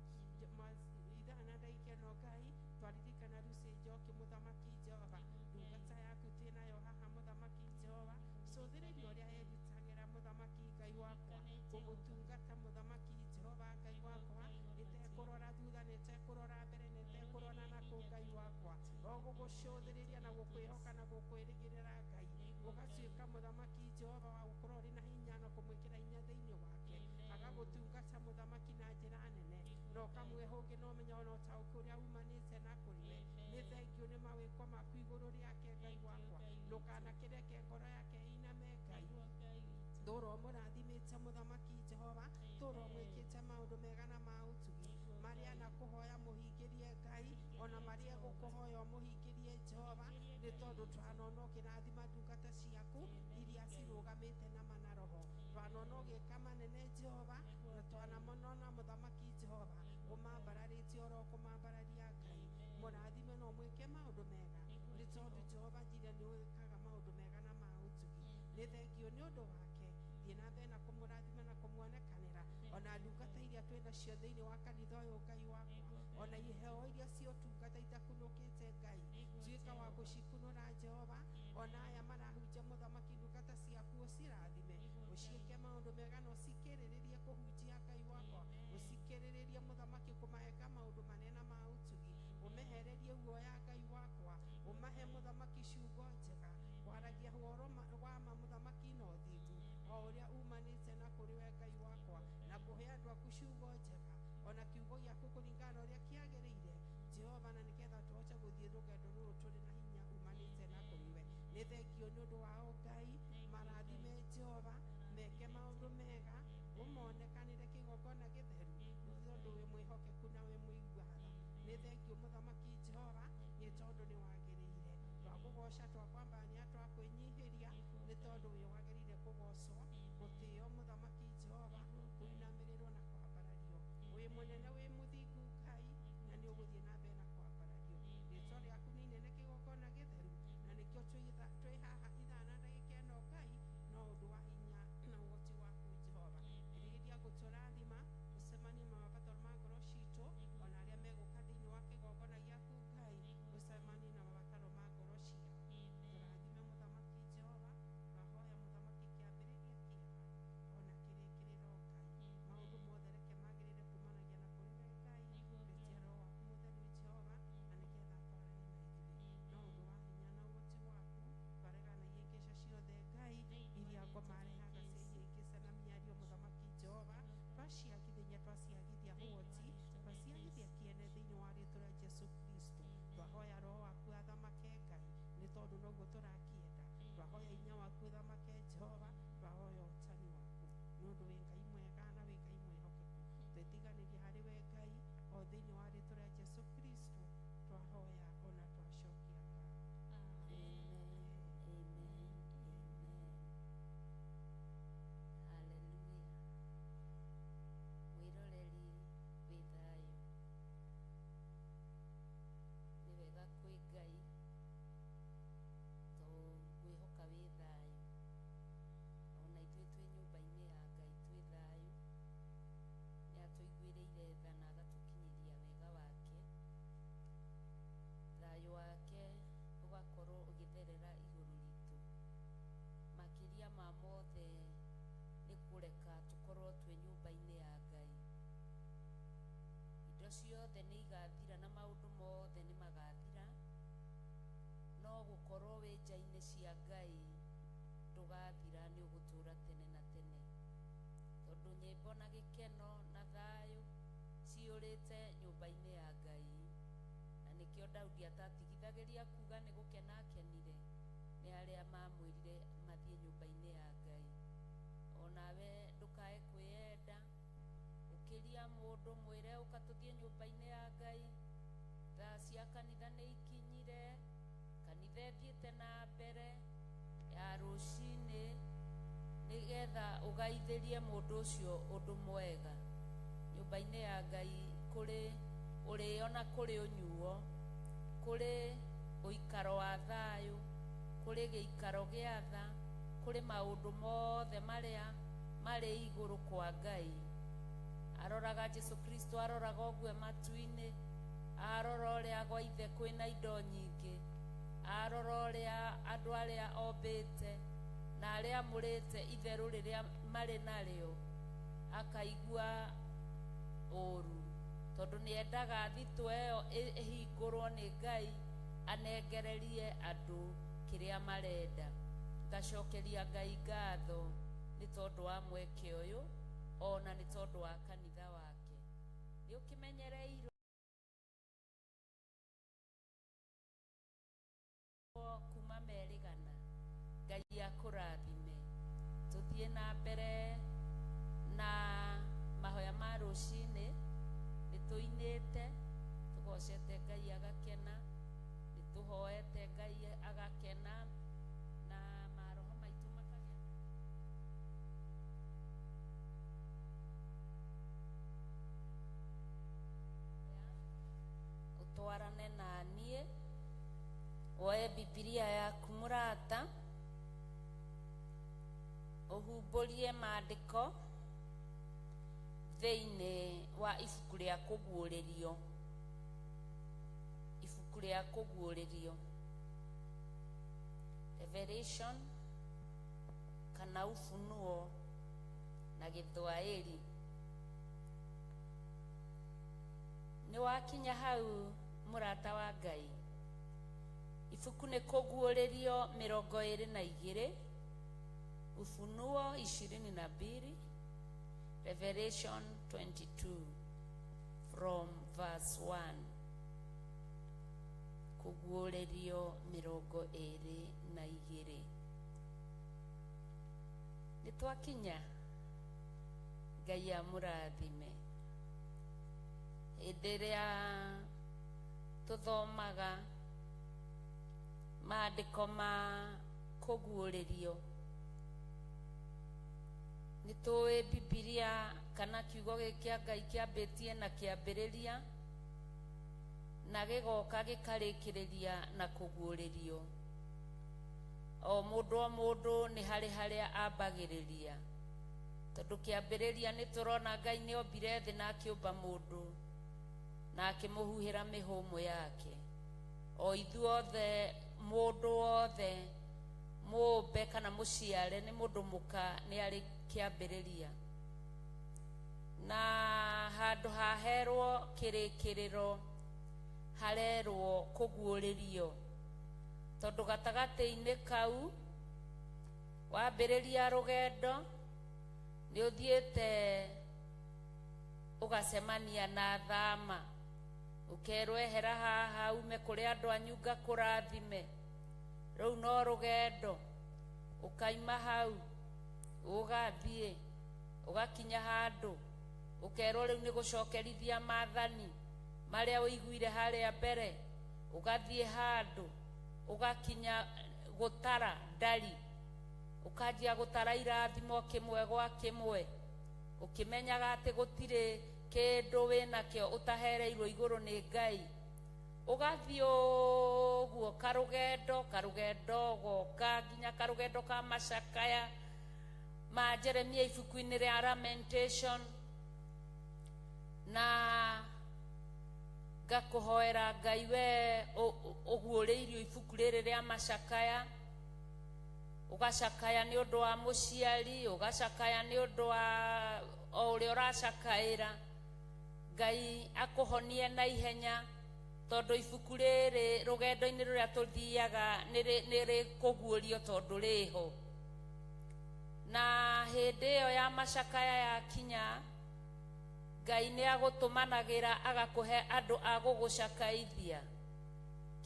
Ithaa na ndagĩka ĩno Ngai twaririkana Lucy Njoki mũthamaki Jehova, ndungata yaku twĩ nayo haha mũthamaki Jehova, cũthĩrĩria ũrĩa erutagĩra mũthamaki Ngai wakwa gũgũtungata mũthamaki Jehova Ngai wakwa, nĩtekũrora thutha, nĩtekũrora mbere, nĩtekũrora nakũu Ngai wakwa, o gũgũcũthĩrĩria na gũkwĩhoka na gũkwĩrĩgĩrĩra Ngai, ũgatuĩka mũthamaki Jehova wa gũkorwo ũrĩ na hinya na kũmwĩkĩra hinya thĩinĩ wake, agagũtungata mũthamaki na njĩra nene, na ũkamũhe ũngĩ na ũmenyo na ũtaũku ũrĩa umanĩte na kũrĩ we. Nĩ thengio nĩ mawĩko maku igũrũ rĩake Ngai wakwa, ndũkanakĩreke ngoro yake ĩiname Ngai. Tũũra ũmũrathimĩte mũthamaki Jehova, tũũra ũmwĩkĩte maũndũ mega na ma ũtugi, marĩa anakũhoya mũhingĩrie Ngai, ona marĩa egũkũhoya ũmũhingĩrie Jehova, nĩ tondũ twanona ũkĩrathima ndungata ciaku iria cirũgamĩte na ma na roho, twanona ũgĩka manene Jehova, na twanamona mũthamaki Jehova ũmambararĩtie oro kũmambararia Ngai. Mũrathime na ũmwĩke maũndũ mega, nĩ tondũ Jehova njire nĩ wĩkaga maũndũ mega na ma ũtugi. Nĩ thengio nĩ ũndũ wake, thiĩ na mbere na kũmũrathima na kũmuonekanĩra, ona ndungata iria twĩ nacio thĩinĩ wa kanitha ũyũ Ngai wakwa, ona iheo iria cia ũtungata itakunũkĩte Ngai, tuĩka wa gũcikunũra Jehova, ona aya marahunjia mũthamaki ndungata ciaku ũcirathime, ũciĩke maũndũ mega na ũcikĩrĩrĩrie kũhunjia Ngai wakwa, ũcikĩrĩrĩrie mũthamaki kũmaheka maũndũ manene ma ũtugi, ũmehererie guoya Ngai wakwa, ũmahe mũthamaki ciugo njega, waragia ũhoro wa ma mũthamaki na ũthingu o ũrĩa umanĩte na kũrĩ we Ngai wakwa, na kũhe andũ aku ciugo njega, ona kiugo gĩaku kũringana na ũrĩa kĩagĩrĩire Jehova, na nĩgetha tũhote gũthiĩ rũgendo rũrũ tũrĩ na hinya umanĩte na kũrĩ we. Nĩ thengio nĩ ũndũ wao Ngai, marathime Jehova, meke maũndũ mega, ũmonekanĩre kĩgongona gĩtheru, nĩ tondũ wĩ mwĩhokeku na wĩ mũigua tha. Nĩ thengio mũthamaki Jehova, nĩ tondũ nĩ wagĩrĩire. Twakũgoca, twakwambania, twakwĩnyihĩria, nĩ tondũ wĩ wagĩrĩire kũgocwo, gũtĩo mũthamaki Jehova, kũinamĩrĩrwo na kwambarario. Wĩ mũnene, wĩ mũthingu Ngai, na nĩ ũgũthiĩ na mbere na kwambarario. Rĩtwa rĩaku nĩ inene kĩgongona gĩtheru, na nĩkĩo twĩ haha ithaa na ndagĩka ĩno Ngai, no ũndũ wa hinya na ũhoti waku Jehova. Rĩrĩa gũtũrathima, ũcemanie na mabataro ma ngoro citũ, ona arĩa megũka thĩinĩ wa kĩgongona gĩaku Ngai, ũcemanie na mabataro ma ngoro ciao. Tũrathime mũthamaki Jehova, twahoya mũthamaki kĩambĩrĩria kĩega ona kĩrĩkĩrĩro Ngai, maũndũ mothe reke magĩrĩre kumanagia na kũrĩ we Ngai, retia roho waku mũtheru Jehova, na nĩgetha twarane na ithuĩ no ũndũ wa hinya na ũhoti waku. Twaregana na ihĩngĩca ciothe Ngai iria ngoma arehaga cia ihĩngĩca na mĩario mũthamaki Jehova, twaciagithia twaciagithia ũhoti, twaciagithia kĩene thĩinĩ wa rĩtwa rĩa Jesu Kristo. Twahoya roho waku athamake Ngai, nĩ tondũ noguo tũrakĩenda. Twahoya hinya waku ũthamake Jehova, twahoya ũtani waku, nĩ ũndũ wĩ Ngai mwega na wĩ Ngai mwĩhokeku. Twĩtiganĩria harĩ we Ngai, o thĩinĩ wa rĩtwa rĩa Jesu Kristo twahoya ona twacokia ngatho. Amen. Kũreka tũkorwo twĩ nyũmba-inĩ ya Ngai. Indo ciothe nĩ igathira na maũndũ mothe nĩ magathira, no gũkorwo wĩ nja-inĩ cia Ngai ndũgathira, nĩ ũgũtũra tene na tene, tondũ nyĩmbo na gĩkeno na thayũ ciyũrĩte nyũmba-inĩ ya Ngai. Na nĩkĩo Daudi atatigithagĩria kuga nĩ gũkena akenire nĩ arĩa mamwĩrire mathiĩ nyũmba-inĩ ya Ngai. Onawe ndũkae kwĩyenda, ũkĩria mũndũ mwĩre ũka tũthiĩ nyũmba-inĩ ya Ngai. Thaa cia kanitha nĩ ikinyire, kanitha ĩthiĩte na mbere ya rũcinĩ, nĩgetha ũgaithĩrie mũndũ ũcio ũndũ mwega. Nyũmba-inĩ ya Ngai kũrĩ ũrĩo na kũrĩ ũnyuo, kũrĩ ũikaro wa thayũ, kũrĩ gĩikaro gĩa tha, kũrĩ maũndũ mothe marĩa marĩ igũrũ kwa Ngai. Aroraga Jesu Kristo, aroraga ũguo matu-inĩ, arora ũrĩa gwa ithe kwĩna indo nyingĩ, arora ũrĩa andũ arĩa ombĩte na arĩa amũrĩte itherũ rĩrĩa marĩ narĩo, akaigua ũru, tondũ nĩ endaga thitũ ĩyo ĩhingũrwo nĩ Ngai, anengererie andũ kĩrĩa marenda. Ngacokeria Ngai ngatho nĩ tondũ wa mweke ũyũ, ona nĩ tondũ wa kanitha wake. Nĩ ũkĩmenyereirwo kuma merĩgana. Ngai akũrathime. Tũthiĩ na mbere na mahoya ma rũcinĩ. Nĩ tũinĩte, tũgocete Ngai agakena, nĩ tũhoete Ngai agakena, na maroho maitũ makagĩa. Ũtwarane na niĩ, woe Bibilia yaku mũrata, ũhumbũrie maandĩko thĩinĩ wa ibuku rĩa kũguũrĩrio. Ibuku rĩa kũguũrĩrio, Revelation kana Ufunuo na Gĩthwaĩri. Nĩ wakinya hau mũrata wa Ngai. Ibuku nĩ kũguũrĩrio 22, Ufunuo 22, Revelation 22 from verse 1. Kũguũrĩrio 22. Nĩ twakinya. Ngai amũrathime. Hĩndĩ ĩrĩa tũthomaga maandĩko ma kũguũrĩrio, nĩ tũĩ Bibilia kana kiugo gĩkĩ kĩa Ngai kĩambĩtie na kĩambĩrĩria na gĩgoka gĩkarĩkĩrĩria na kũguũrĩrio. O mũndũ o mũndũ nĩ harĩ harĩa ambagĩrĩria, tondũ kĩambĩrĩria nĩ tũrona Ngai nĩ ombire thĩ na akĩũmba mũndũ na akĩmũhuhĩra mĩhũmũ yake. O ithuothe, mũndũ wothe mũmbe kana mũciare nĩ mũndũ mũka nĩ arĩ kĩambĩrĩria, na handũ haherwo kĩrĩkĩrĩro harerwo kũguũrĩrio, tondũ gatagatĩ-inĩ kau wambĩrĩria rũgendo nĩ ũthiĩte ũgacemania na thama, ũkerwo ehera haha ume kũrĩ andũ anyu ngakũrathime. Rũu no rũgendo, ũkaima hau ũgathiĩ ũgakinya handũ ũkerwo rĩu nĩ gũcokerithia maathani marĩa ũiguire harĩa mbere, ũgathiĩ handũ ũgakinya gũtara ndari, ũkanjia gũtara irathimo kĩmwe gwa kĩmwe, ũkĩmenyaga atĩ gũtirĩ kĩndũ wĩnakĩo ũtahereirwo igũrũ nĩ Ngai. Ũgathiĩ ũguo karũgendo karũgendo goka nginya karũgendo ka macakaya ma Jeremia ibuku-inĩ rĩa Lamentation. Na ngakũhoera Ngai we ũguũrĩirio ibuku rĩrĩ rĩa macakaya, Ũgacakaya nĩ ũndũ wa mũciari, ũgacakaya nĩ ũndũ wa o ũrĩa ũracakaĩra. Ngai akũhonie na ihenya, tondũ ibuku rĩrĩ rũgendo-inĩ rũrĩa tũthiaga nĩ rĩkũguũrio tondũ rĩho. Na hĩndĩ ĩyo ya macakaya yakinya, Ngai nĩ agũtũmanagĩra agakũhe andũ a gũgũcakaithia.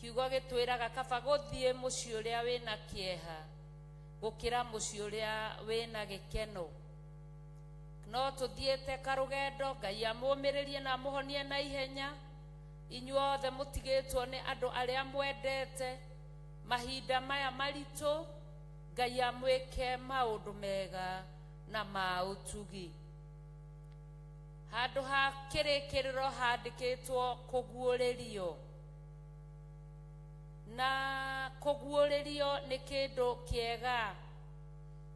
Kiugo gĩtwĩraga kaba gũthiĩ mũciĩ ũrĩa wĩna kĩeha gũkĩra mũciĩ ũrĩa wĩna gĩkeno. No tũthiĩte karũgendo, Ngai amũmĩrĩrie na amũhonie na ihenya. Inyuothe mũtigĩtwo nĩ andũ arĩa mwendete mahinda maya maritũ, Ngai amwĩke maũndũ mega na ma ũtugi. Handũ ha kĩrĩkĩrĩro handĩkĩtwo kũguũrĩrio. Na kũguũrĩrio nĩ kĩndũ kĩega,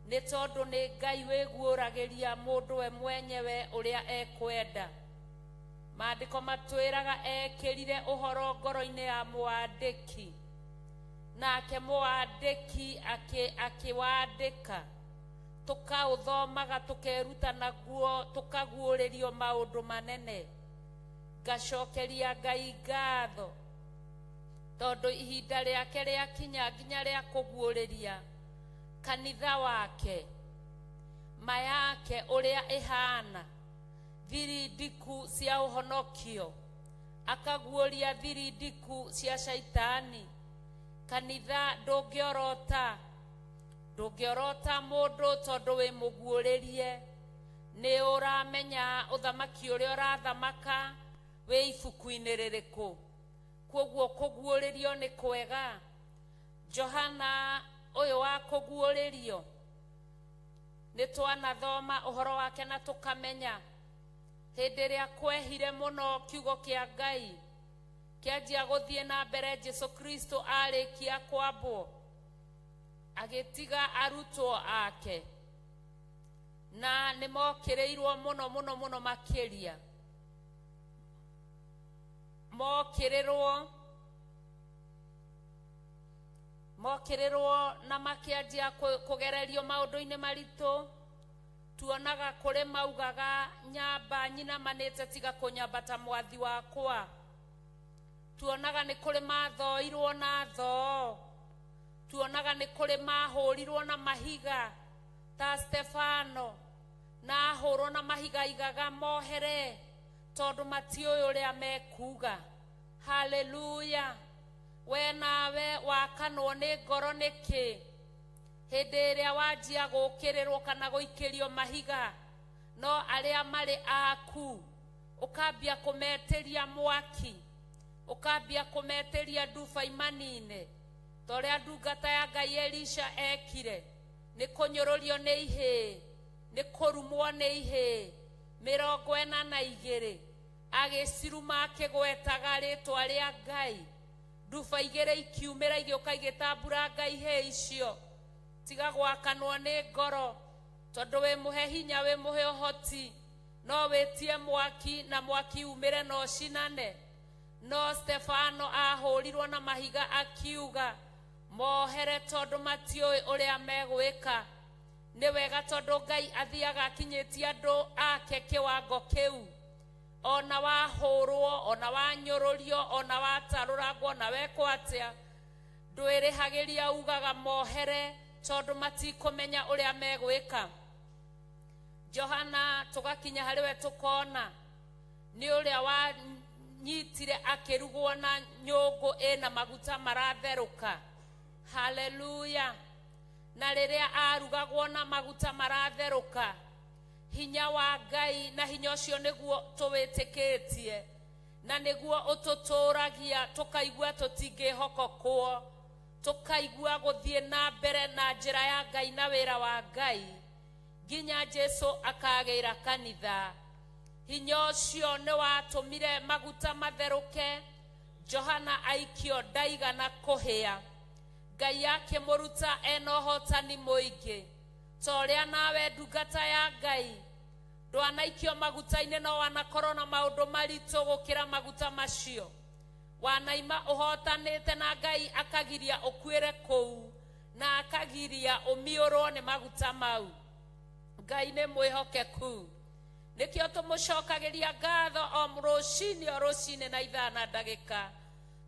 nĩ tondũ nĩ Ngai wĩguũragĩria mũndũ we mwenyewe ũrĩa ekwenda. Maandĩko matwĩraga ekĩrire ũhoro ngoro-inĩ ya mwandĩki, nake mwandĩki akĩwandĩka. Tũkaũthomaga, tũkeruta naguo, tũkaguũrĩrio maũndũ manene. Ngacokeria Ngai ngatho tondũ ihinda rĩake rĩakinya nginya rĩa kũguũrĩria kanitha wake, ma yake ũrĩa ĩhana, thiri ndiku cia ũhonokio, akaguũria thiri ndiku cia caitani. Kanitha ndũngĩorota, ndũngĩorota mũndũ tondũ wĩ mũguũrĩrie. Nĩ ũramenya ũthamaki ũrĩa ũrathamaka wĩ ibuku-inĩ rĩrĩkũ. Kwoguo kũguũrĩrio nĩ kwega. Johana ũyũ wa kũguũrĩrio nĩ twanathoma ũhoro wake na tũkamenya hĩndĩ ĩrĩa kwehire mũno kiugo kĩa Ngai kĩanjia gũthiĩ na mbere. Jesu Kristo arĩkia kwambwo agĩtiga arutwo ake, na nĩ mokĩrĩirwo mũno mũno mũno makĩria. Mokĩrĩrwo na makĩanjia kũgererio maũndũ-inĩ maritũ. Tuonaga kũrĩ maugaga nyamba nyinamanĩte tiga kũnyambata mwathi wakwa. Tuonaga nĩ kũrĩ mathoirwo na thoo. Tuonaga nĩ kũrĩ mahũrirwo na mahiga ta Stefano, na ahũrwo na mahiga igaga mohere tondũ matiũĩ ũrĩa mekuga. Haleluya! We nawe wakanwo nĩ ngoro nĩkĩ? Hĩndĩ ĩrĩa wanjia gũkĩrĩrwo kana gũikĩrio mahiga, no arĩa marĩ aku ũkambia kũmetĩria mwaki, ũkambia kũmetĩria nduba imanine, ta ũrĩa ndungata ya Ngai Elisha ekire. Nĩ kũnyũrũrio nĩ ihĩĩ, nĩ kũrumwo nĩ ihĩĩ 42, agĩciruma akĩgwetaga rĩtwa rĩa Ngai. Nduba igĩrĩ ikiumĩra igĩũka igĩtamburanga ihĩĩ icio. Tiga gwakanwo nĩ ngoro, tondũ wĩ mũhe hinya, wĩ mũhe ũhoti, no wĩtie mwaki na mwaki umĩre na ũcinane. No Stefano ahũrirwo na mahiga akiuga mohere tondũ matiũĩ ũrĩa megwĩka. Nĩ wega tondũ Ngai athiaga akinyĩtie andũ ake kĩwango kĩu. Ona wahũrwo, ona wanyũrũrio, ona watarũrangwo, ona wekwo atĩa, ndwĩrĩhagĩria, ugaga mohere tondũ matikũmenya ũrĩa megwĩka. Johana tũgakinya harĩ we tũkona nĩ ũrĩa wanyitire akĩrugwo na nyũngũ ĩna maguta maratherũka. Haleluya! Na rĩrĩa arugagwo na maguta maratherũka, hinya wa Ngai, na hinya ũcio nĩguo tũwĩtĩkĩtie na nĩguo ũtũtũragia, tũkaigua tũtingĩhokokwo, tũkaigua gũthiĩ na mbere na njĩra ya Ngai na wĩra wa Ngai nginya Jesu akagĩra kanitha. Hinya ũcio nĩ watũmire maguta matherũke. Johana aikio ndaigana kũhĩa. Ngai akĩmũruta ena ũhotani mũingĩ. Ta ũrĩa nawe ndungata ya Ngai ndwanaikio maguta-inĩ, no wanakorwo na maũndũ maritũ gũkĩra maguta macio. Wanaima ũhotanĩte na Ngai akagiria ũkuĩre kũu, na akagiria ũmiũrwo nĩ maguta mau. Ngai nĩ mwĩhokeku, nĩkĩo tũmũcokagĩria ngatho o rũcinĩ o rũcinĩ na ithaa na ndagĩka,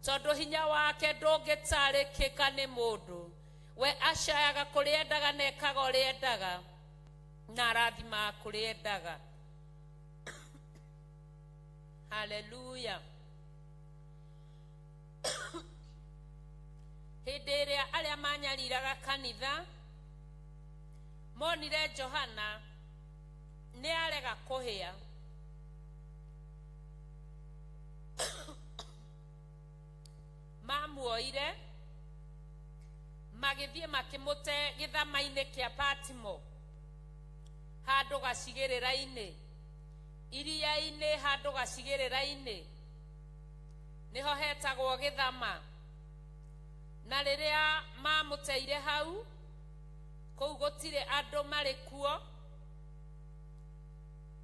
tondũ hinya wake ndũngĩtarĩkĩka nĩ mũndũ. We acayaga kũrĩa endaga na ekaga ũrĩa endaga na arathimaga kũrĩa endaga. Haleluya. Hĩndĩ ĩrĩa arĩa manyariraga kanitha monire Johana nĩ arega kũhĩa, mamuoire magĩthiĩ makĩmũte gĩthama-inĩ kĩa Patimo, handũ gacigĩrĩra-inĩ, iria-inĩ, handũ gacigĩrĩra-inĩ nĩho hetagwo gĩthama. Na rĩrĩa mamũteire hau, kũu gũtirĩ andũ marĩ kuo,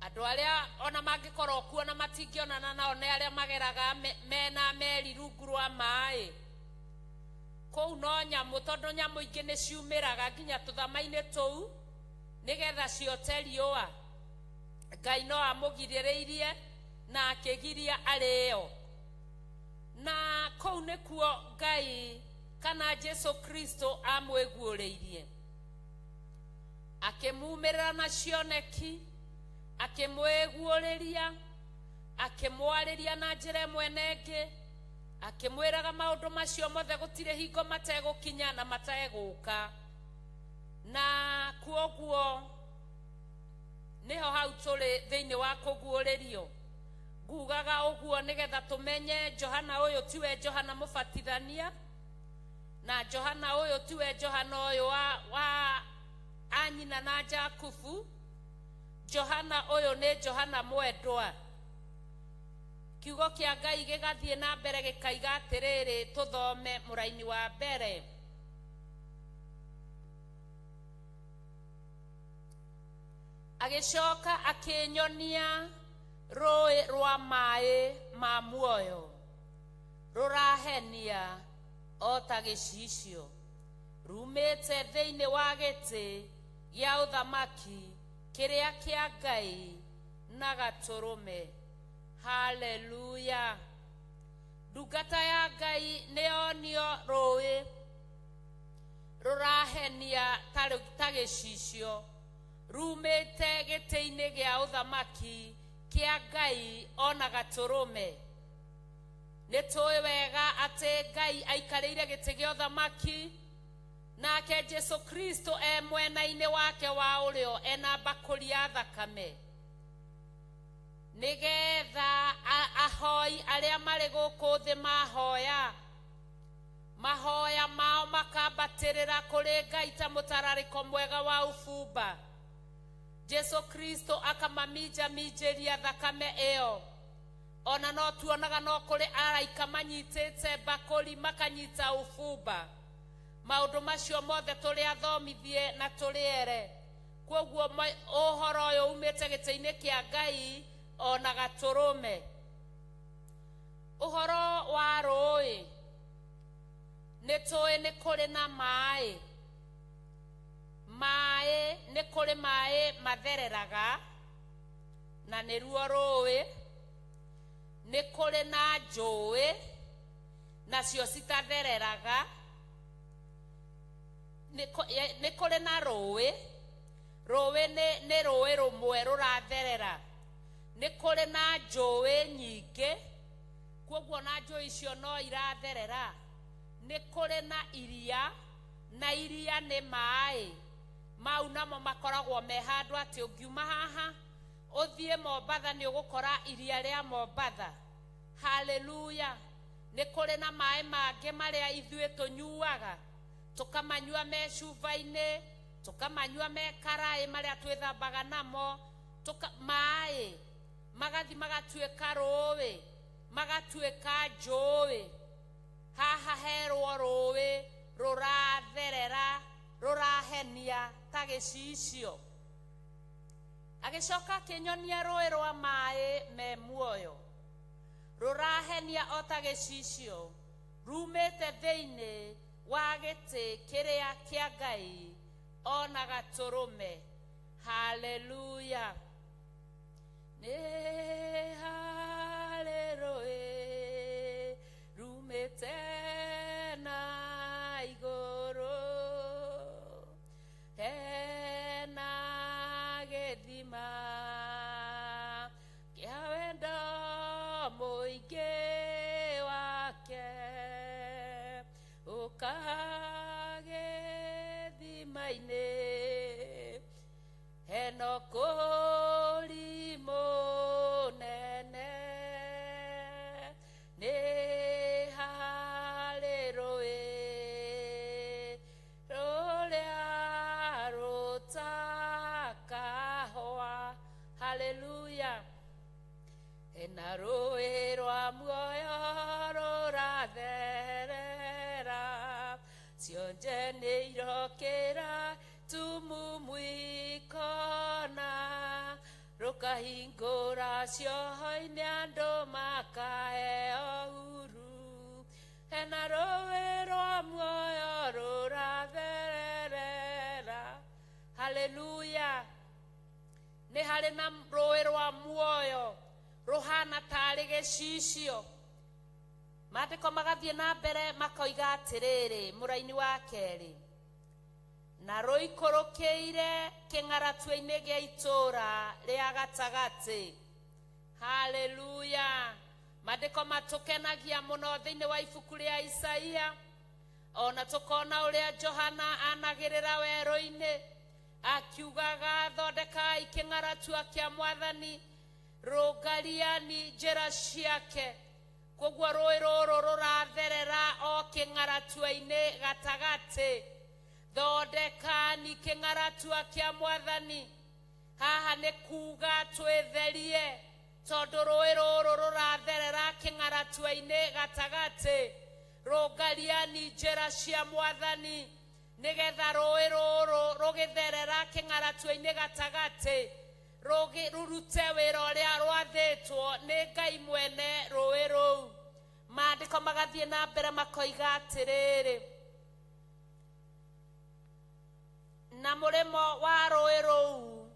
andũ arĩa ona mangĩkorwo kuo na matingĩonana nao nĩ arĩa mageraga mena meri rungu rwa maĩ. Kũu no nyamũ, tondũ nyamũ ingĩ nĩ ciumĩraga nginya tũthama-inĩ tũu nĩgetha ciote riũa. Ngai no amũgirĩrĩirie na akĩgiria arĩo. Na kũu nĩkuo Ngai kana Jesu Kristo amwĩguũrĩirie, akĩmumĩrĩra na cioneki, akĩmwĩguũrĩria, akĩmwarĩria na njĩra ĩmwe na ĩngĩ, akĩmwĩraga maũndũ macio mothe gũtirĩ hingo mategũkinya na mategũka. Na kuoguo nĩho hau tũrĩ thĩinĩ wa kũguũrĩrio. Ngugaga ũguo nĩgetha tũmenye Johana ũyũ tiwe Johana mũbatithania, na Johana ũyũ tiwe Johana ũyũ wa anyina na Jakubu. Johana ũyũ nĩ Johana mwendwa. Kiugo kĩa Ngai gĩgathiĩ na mbere gĩkaiga atĩrĩrĩ, tũthome mũraini wa mbere. Agĩcoka akĩnyonia rũĩ rwa maĩ ma muoyo rũrahenia o ta gĩcicio, rumĩte thĩinĩ wa gĩtĩ gĩa ũthamaki kĩrĩa kĩa Ngai na gatũrũme. Haleluya. Ndungata ya Ngai nĩyonio rũĩ rũrahenia ta gĩcicio, rumĩte gĩtĩ-inĩ gĩa ũthamaki kĩa Ngai ona gatũrũme. Nĩ tũĩ wega atĩ Ngai aikarĩire gĩtĩ gĩa ũthamaki, nake Jesu Kristo e mwena-inĩ wake wa ũrĩo ena mbakũri ya thakame, nĩgetha ahoi arĩa marĩ gũkũ thĩ mahoya mahoya mao makambatĩrĩra kũrĩ Ngai ta mũtararĩko mwega wa ũbumba. Jesu Kristo akamaminjaminjĩria thakame ĩyo. Ona no tuonaga no kũrĩ araika manyitĩte mbakũri makanyita ũbumba. Maũndũ macio mothe tũrĩ athomithie na tũrĩ ere. Kwoguo ũhoro ũyũ umĩte gĩtĩ-inĩ kĩa Ngai ona gatũrũme. Ũhoro wa rũĩ, nĩ tũĩ nĩ kũrĩ na maĩ. Maĩ nĩ kũrĩ maĩ mathereraga na nĩruo rũĩ, nĩ kũrĩ na njũĩ nacio citathereraga, nĩ kũrĩ na rũĩ, rũĩ nĩ rũĩ rũmwe rũratherera, nĩ kũrĩ na njũĩ nyingĩ, kwoguo na njũĩ icio no iratherera, nĩ kũrĩ na iria, na iria nĩ maĩ mau namo makoragwo me handũ atĩ ũngiuma haha ũthiĩ Mombatha nĩ ũgũkora iria rĩa Mombatha. Haleluya. Nĩ kũrĩ na maĩ mangĩ marĩa ithuĩ tũnyuaga, tũkamanyua me cuba-inĩ, tũkamanyua me karaĩ marĩa twĩthambaga namo, maĩ magathi magatuĩka rũĩ, magatuĩka njũĩ. Haha herwo rũĩ rũratherera, rũrahenia ta gĩcicio. Agĩcoka akĩnyonia rũĩ rwa maĩ me muoyo, rũrahenia o ta gĩcicio, rumĩte thĩinĩ wa gĩtĩ kĩrĩa kĩa Ngai ona gatũrũme. Haleluya. Nĩ harĩ rũĩ rumĩte na igũrũ, hena gĩthima kĩa wendo mũingĩ wake, ũka gĩthima-inĩ hena ũkũũri mũnene. Nĩ harĩ rũĩ rũrĩa rũtakahũa. Haleluya. Hena rũĩ rwa muoyo rũratherera, cionje nĩ irokĩra tumumwikona, rũkahingũra cioho-inĩ andũ makaheo huru. Hena rũĩ rwa muoyo rũratherera. Haleluya. Nĩ harĩ na rũĩ rwa muoyo rũhana tarĩ gĩcicio. Maandĩko magathiĩ na mbere makoiga atĩrĩrĩ, mũraini wa kerĩ, na rũikũrũkĩire kĩng'aratua-inĩ gĩa itũũra rĩa gatagatĩ. Haleluya. Maandĩko matũkenagia mũno thĩinĩ wa ibuku rĩa Isaia, ona tũkona ũrĩa Johana anagĩrĩra werũ-inĩ akiugaga, thondekai kĩng'aratua kĩa Mwathani, rũngariani njĩra ciake. Koguo rũĩ rũrũ rũratherera o kĩng'aratua-inĩ gatagatĩ. Thondekani kĩng'aratua kĩa Mwathani. Haha nĩ kuga twĩtherie, tondũ rũĩ rũrũ rũratherera kĩng'aratua-inĩ gatagatĩ. Rũngariani njĩra cia Mwathani, nĩgetha rũĩ rũrũ rũgĩtherera kĩng'aratua-inĩ gatagatĩ rũrute wĩra ũrĩa rwathĩtwo nĩ Ngai mwene rũĩ rũu. Maandĩko magathiĩ na mbere makoiga atĩrĩrĩ, na mũrĩmo wa rũĩ rũu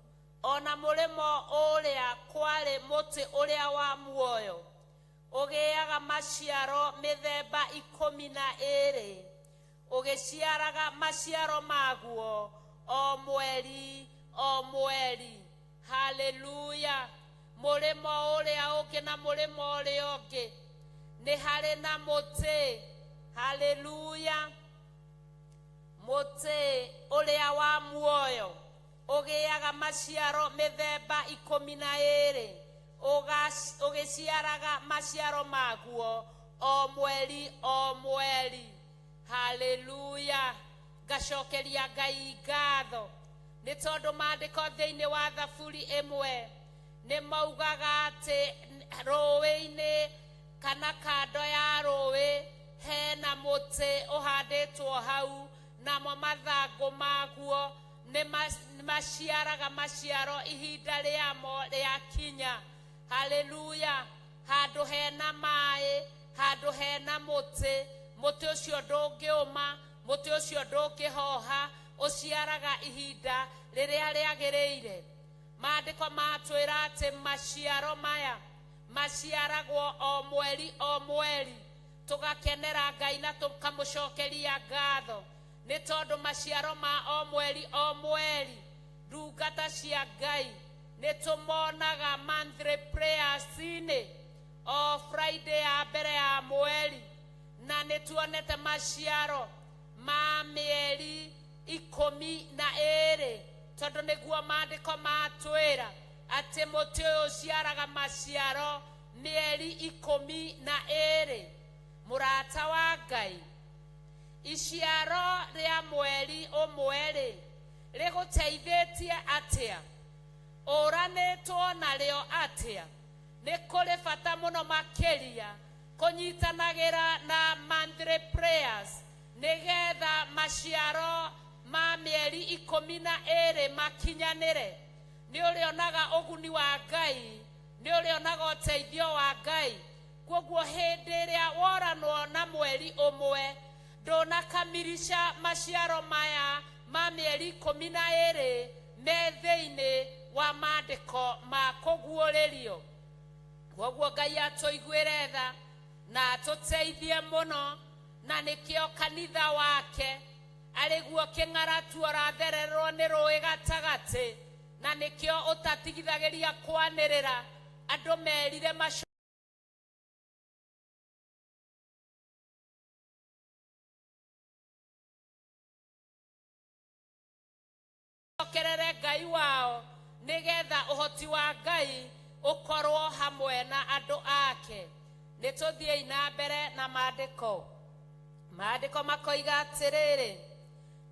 ona mũrĩmo ũrĩa kwarĩ mũtĩ ũrĩa wa muoyo ũgĩaga maciaro mĩthemba 12, ũgĩciaraga maciaro maguo o mweri o mweri. Haleluya. Mũrĩmo ũrĩa ũngĩ na mũrĩmo ũrĩa ũngĩ nĩ harĩ na mũtĩ. Haleluya. Mũtĩ ũrĩa wa muoyo ũgĩaga maciaro mĩthemba 12, ũgĩciaraga maciaro maguo o mweri o mweri. Haleluya. Ngacokeria Ngai ngatho nĩ tondũ maandĩko thĩinĩ wa Thaburi ĩmwe nĩ maugaga atĩ rũĩ-inĩ kana kando ya rũĩ hena mũtĩ ũhandĩtwo hau, namo mathangũ maguo nĩ maciaraga maciaro ihinda rĩamo rĩakinya. Haleluya. Handũ hena maĩ, handũ hena mũtĩ, mũtĩ ũcio ndũngĩũma, mũtĩ ũcio ndũngĩhoha, ũciaraga ihinda rĩrĩa rĩagĩrĩire. Maandĩko matwĩra atĩ maciaro maya maciaragwo o mweri o mweri. Tũgakenera Ngai na tũkamũcokeria ngatho nĩ tondũ maciaro ma o mweri o mweri, ndungata cia Ngai nĩ tũmonaga monthly prayers-inĩ o Friday ya mbere ya mweri, na nĩ tuonete maciaro ma mĩeri 12, tondũ nĩguo maandĩko matwĩra atĩ mũtĩ ũyũ ũciaraga maciaro mĩeri 12. Mũrata wa Ngai, iciaro rĩa mweri ũmwe-rĩ rĩgũteithĩtie atĩa? Ũranĩtwo narĩo atĩa? Nĩ kũrĩ bata mũno makĩria kũnyitanagĩra na monthly prayers nĩgetha maciaro ma mĩeri 12 makinyanĩre. Nĩ ũrĩonaga ũguni wa Ngai, nĩ ũrĩonaga ũteithio wa Ngai. Koguo hĩndĩ ĩrĩa woranwo na mweri ũmwe, Ndũnakamirisha maciaro maya ma mĩeri 12 me thĩinĩ wa maandĩko ma kũguũrĩrio. Koguo Ngai atũiguĩre tha na atũteithie mũno, na nĩkĩo kanitha wake arĩguo kĩng'aratu ũrathererwo nĩ rũĩ gatagatĩ, na nĩkĩo ũtatigithagĩria kwanĩrĩra andũ merire macokerere Ngai wao nĩgetha ũhoti wa Ngai ũkorwo hamwe na andũ ake. Nĩ tũthiĩi na mbere na maandĩko. Maandĩko makoiga atĩrĩrĩ,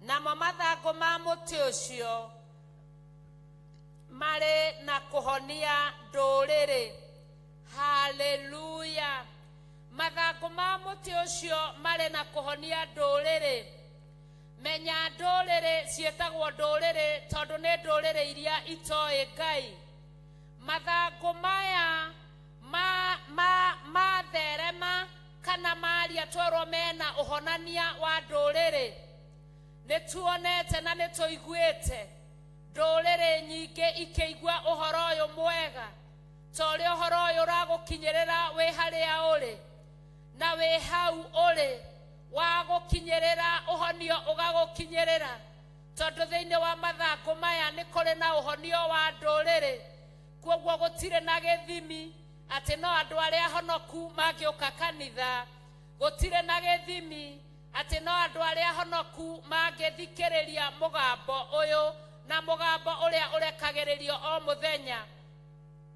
namo mathangũ ma mũtĩ ũcio marĩ na kũhonia ndũrĩrĩ. Haleluya! Mathangũ ma mũtĩ ũcio marĩ na kũhonia ndũrĩrĩ. Menya ndũrĩrĩ ciĩtagwo ndũrĩrĩ tondũ nĩ ndũrĩrĩ iria itoĩ Ngai. Mathangũ maya matherema kana maria twerwo mena ũhonania wa ndũrĩrĩ. Nĩ tuonete na nĩ tũiguĩte ndũrĩrĩ nyingĩ ikĩigua ũhoro ũyũ mwega, ta ũrĩa ũhoro ũyũ ũragũkinyĩrĩra wĩ harĩa ũrĩ na wĩ hau ũrĩ wagũkinyĩrĩra ũhonio ũgagũkinyĩrĩra, tondũ thĩinĩ wa mathangũ maya nĩ kũrĩ na ũhonio wa ndũrĩrĩ. Koguo gũtirĩ na gĩthimi atĩ no andũ arĩa honoku mangĩũka kanitha, gũtirĩ na gĩthimi atĩ no andũ arĩa honoku mangĩthikĩrĩria mũgambo ũyũ na mũgambo ũrĩa ũrekagĩrĩrio o mũthenya.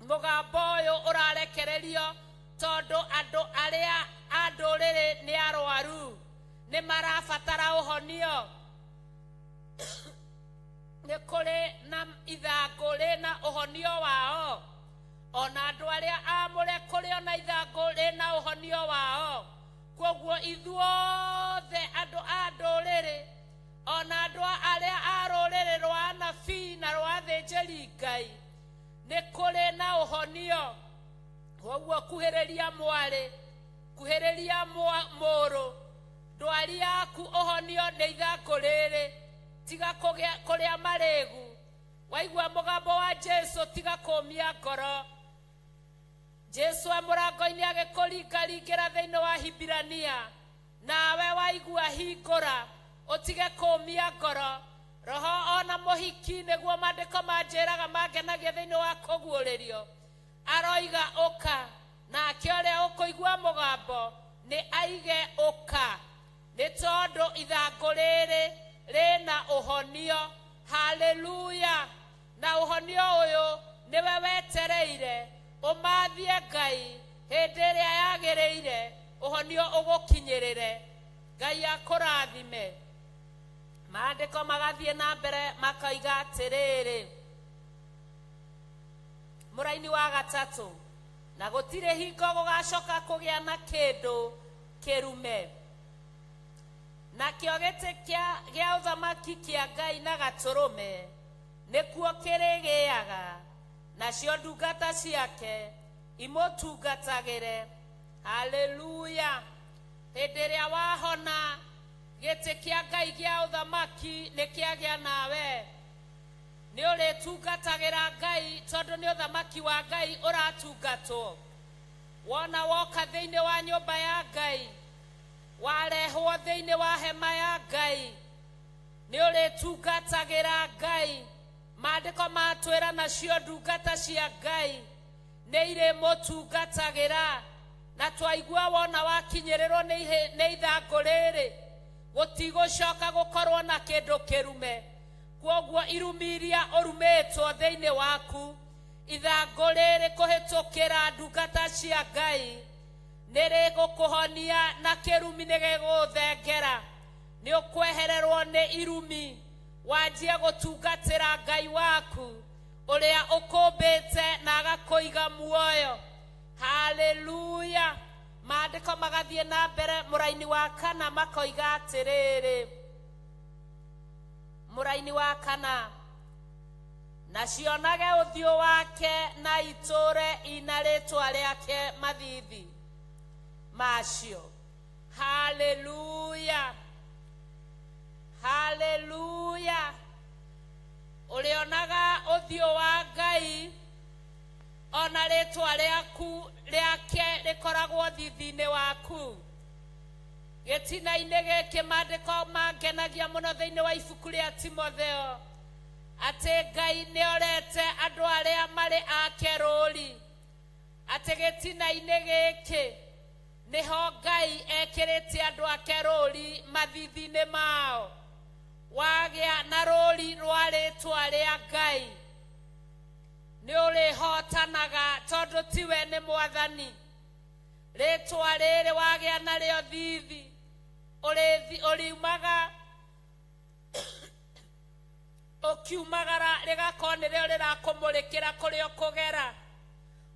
Mũgambo ũyũ ũrarekererio tondũ andũ arĩa a ndũrĩrĩ nĩ arwaru, nĩ marabatara ũhonio. Nĩ kũrĩ na ithangũ rĩna ũhonio wao, ona andũ arĩa aamũre kũrĩ ona ithangũ rĩna ũhonio wao. Koguo ithuothe andũ a ndũrĩrĩ, ona andũ arĩa a rũrĩrĩ rwa anabii na rwa athĩnjĩri Ngai, nĩ kũrĩ na ũhonio. Koguo kuhĩrĩria mwarĩ, kuhĩrĩria mũrũ, ndwari yaku ũhonio nĩ ithangũ rĩrĩ. Tiga kũrĩa marĩgu. Waigua mũgambo wa Jesu tiga kũmia ngoro. Jesu e mũrango-inĩ agĩkũringaringĩra thĩinĩ wa Hibirania, nawe waigua hingũra, ũtige kũmia ngoro. Roho ona mũhiki nĩguo maandĩko manjĩraga mangenagia thĩinĩ wa kũguũrĩrio, aroiga ũka, nake ũrĩa ũkũigua mũgambo nĩ aige ũka, nĩ tondũ ithangũ rĩrĩ rĩna ũhonio. Haleluya! Na ũhonio ũyũ nĩwe wetereire ũmathie Ngai hĩndĩ ĩrĩa yagĩrĩire, ũhonio ũgũkinyĩrĩre. Ngai akũrathime. Maandĩko magathiĩ na mbere makoiga atĩrĩrĩ, mũraini wa gatatũ, na gũtirĩ hingo gũgacoka kũgĩa na kĩndũ kĩrume, nakĩo gĩtĩ gĩa ũthamaki kĩa Ngai na gatũrũme nĩkuo kĩrĩgĩaga, nacio ndungata ciake imũtungatagĩre. Haleluya! Hĩndĩ ĩrĩa wahona, gĩtĩ kĩa Ngai gĩa ũthamaki nĩ kĩagĩa nawe. Nĩ ũrĩtungatagĩra Ngai tondũ nĩ ũthamaki wa Ngai ũratungatwo. Wona woka thĩinĩ wa nyũmba ya Ngai, warehwo thĩinĩ wa hema ya Ngai, nĩ ũrĩtungatagĩra Ngai. Maandĩko matwĩra nacio ndungata cia Ngai nĩ irĩmũtungatagĩra. Na twaigua wona wakinyĩrĩrwo nĩ ithangũ rĩrĩ, gũtigũcoka gũkorwo na kĩndũ kĩrume. Koguo irumi iria ũrumĩtwo thĩinĩ waku, ithangũ rĩrĩ kũhĩtũkĩra ndungata cia Ngai nĩ rĩgũkũhonia na kĩrumi nĩ gĩgũthengera. Nĩ ũkwehererwo nĩ irumi, wanjie gũtungatĩra Ngai waku ũrĩa ũkũmbĩte na agakũiga muoyo. Haleluya! Maandĩko magathiĩ na mbere mũraini wa kana makoiga atĩrĩrĩ, mũraini wa kana, na cionage ũthiũ wake na itũre ina rĩtwa rĩake mathithi macio. Haleluya! Haleluya. Ũrĩonaga ũthiũ wa Ngai ona rĩtwa rĩaku rĩake rĩkoragwo thithi-inĩ waku. Gĩtina-inĩ gĩkĩ maandĩko mangenagia mũno thĩinĩ wa ibuku rĩa Timotheo atĩ Ngai nĩorete andũ arĩa marĩ ake rũri, atĩ gĩtina-inĩ gĩkĩ nĩho Ngai ekĩrĩte andũ ake rũri mathithi-inĩ mao. Wagĩa na rũri rwa rĩtwa rĩa Ngai nĩ ũrĩhotanaga tondũ tiwe nĩ mwathani. Rĩtwa rĩrĩ wagĩa narĩo thithi ũriumaga ũkiumagara rĩgakorwo nĩrĩo rĩrakũmũrĩkĩra kũrĩa ũkũgera,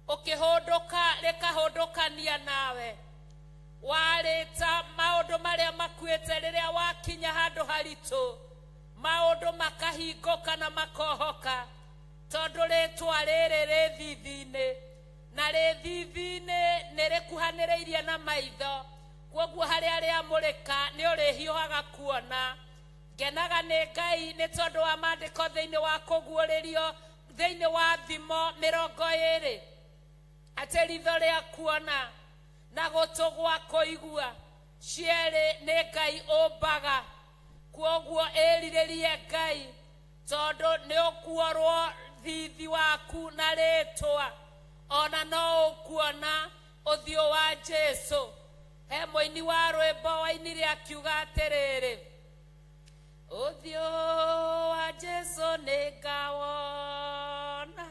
ũkĩhũndũka rĩkahũndũkania nawe. Warĩta maũndũ marĩa makuĩte rĩrĩa wakinya handũ haritũ, maũndũ makahingũka na makohoka, tondũ rĩtwa rĩrĩ rĩ thithi-inĩ, na rĩ thithi-inĩ nĩ rĩkuhanĩrĩirie na maitho, kwoguo harĩa rĩamũrĩka nĩ ũrĩhiũhaga kuona. Ngenaga nĩ Ngai nĩ tondũ wa maandĩko thĩinĩ wa kũguũrĩrio thĩinĩ wa Thimo 20 atĩ ritho rĩa kuona na gũtũ gwa kũigua cierĩ nĩ Ngai ũmbaga. Kwoguo ĩrirĩrie Ngai tondũ nĩ ũkuorwo thithi waku na rĩtwa, ona no ũkuona ũthiũ wa Jesũ. He mũini wa rwĩmbo wainire akiuga atĩrĩrĩ, ũthiũ wa Jesũ nĩ ngawona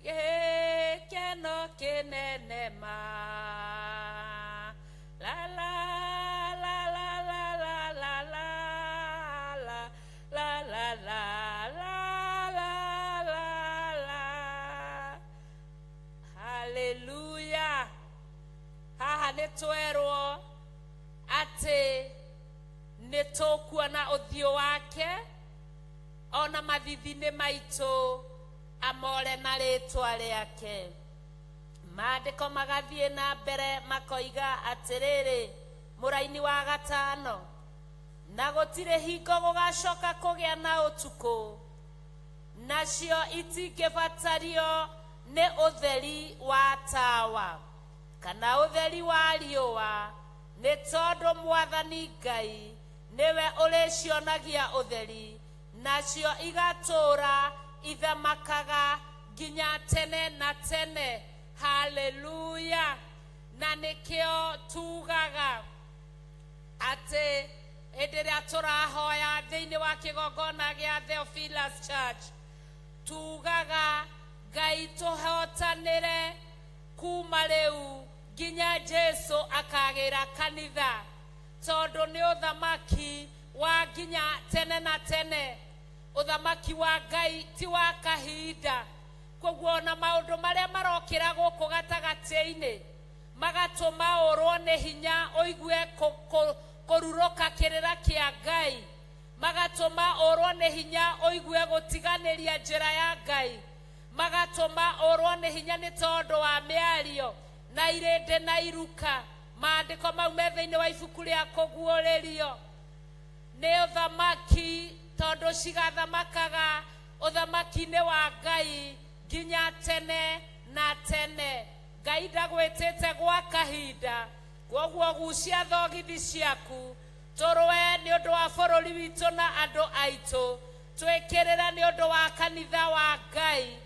gĩkeno kĩnene ma, la la la la la la la la la la la la la la la. Haleluya. Haha nĩ twerwo atĩ nĩ tũkuona ũthiũ wake ona mathithi-inĩ maitũ amore na rĩtwa rĩake. Maandĩko magathiĩ na mbere makoiga atĩrĩrĩ, mũraini wa 5, na gũtirĩ hingo gũgacoka kũgĩa na ũtukũ, nacio itingĩbatario nĩ ũtheri wa tawa kana ũtheri wa riũa, nĩ tondũ Mwathani Ngai nĩwe ũrĩcionagia ũtheri, nacio igatũũra ithamakaga nginya tene na tene. Haleluya. Na nĩkĩo tugaga atĩ hĩndĩ ĩrĩa tũrahoya thĩinĩ wa kĩgongona gĩa Theophilus Church, tugaga Ngai tũhotanĩre kuma rĩu nginya Jesũ akagĩra kanitha, tondũ nĩ ũthamaki wa nginya tene na tene. Ũthamaki wa Ngai ti wa kahinda. Kwoguo ona maũndũ marĩa marokĩra gũkũ gatagatĩ-inĩ magatũma ũrwo nĩ hinya ũigue kũrurũka kĩrĩra kĩa Ngai, magatũma ũrwo nĩ hinya ũigue gũtiganĩria njĩra ya Ngai, magatũma ũrwo nĩ hinya nĩ tondũ wa mĩario na irĩndĩ na iruka. Maandĩko mau me thĩinĩ wa ibuku rĩa kũguũrĩrio nĩ ũthamaki, tondũ cigathamakaga ũthamaki-inĩ wa Ngai nginya tene na tene. Ngai ndagwĩtĩte gwa kahinda, kwoguo gucia thogithi ciaku tũrũe nĩ ũndũ wa bũrũri witũ na andũ aitũ, twĩkĩrĩre nĩ ũndũ wa kanitha wa Ngai,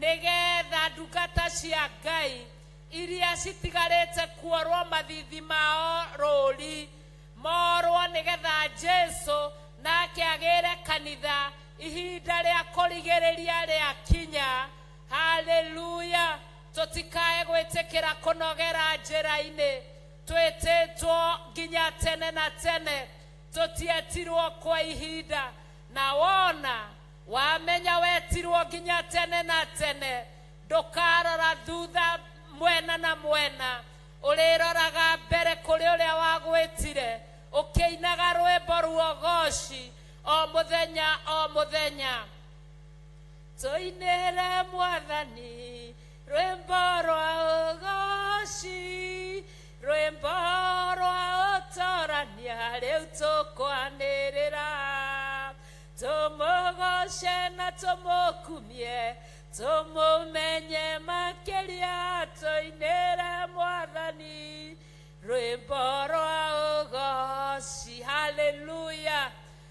nĩgetha ndungata cia Ngai iria citigarĩte kuorwo mathithi mao rũri morwo, nĩgetha Jesũ nake agĩre kanitha ihinda rĩa kũrigĩrĩria rĩakinya. Haleluya. Tũtikae gwĩtĩkĩra kũnogera njĩra-inĩ, twĩtĩtwo nginya tene na tene, tũtietirwo kwa ihinda. Na wona wamenya wetirwo nginya tene na tene, ndũkarora thutha mwena na mwena, ũrĩroraga mbere kũrĩ ũrĩa wagwĩtire, ũkĩinaga rwĩmbo ruogoci o mũthenya o mũthenya. Tũinĩre Mwathani rwĩmbo rwa ũgoci, rwĩmbo rwa ũtora. gũtorania rĩu tũkwanĩrĩra tũmũgoce na tũmũkumie tũmũmenye makĩria tũinĩre mwathani rwĩmbo rwa ũgoci. Haleluya.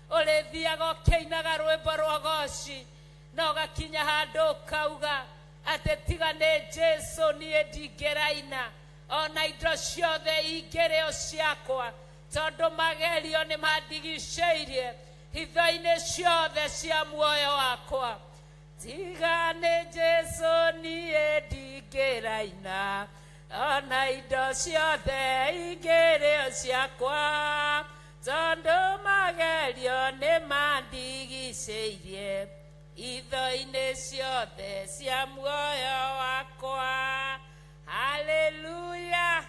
Ũrĩthiaga ũkĩinaga rwĩmbo rwa ũgoci na ũgakinya handũ ũkauga atĩ tiga nĩ Jesu niĩ ndingĩraina ona indo ciothe ingĩrĩ o ciakwa tondũ magerio nĩ mandigicĩirie hitho-inĩ ciothe cia muoyo wakwa. Tiga nĩ Jesu niĩ ndingĩraina ona indo ciothe ingĩrĩ o ciakwa tondũ magerio nĩ mandigicĩirie hitho-inĩ ciothe cia muoyo wakwa. Haleluya.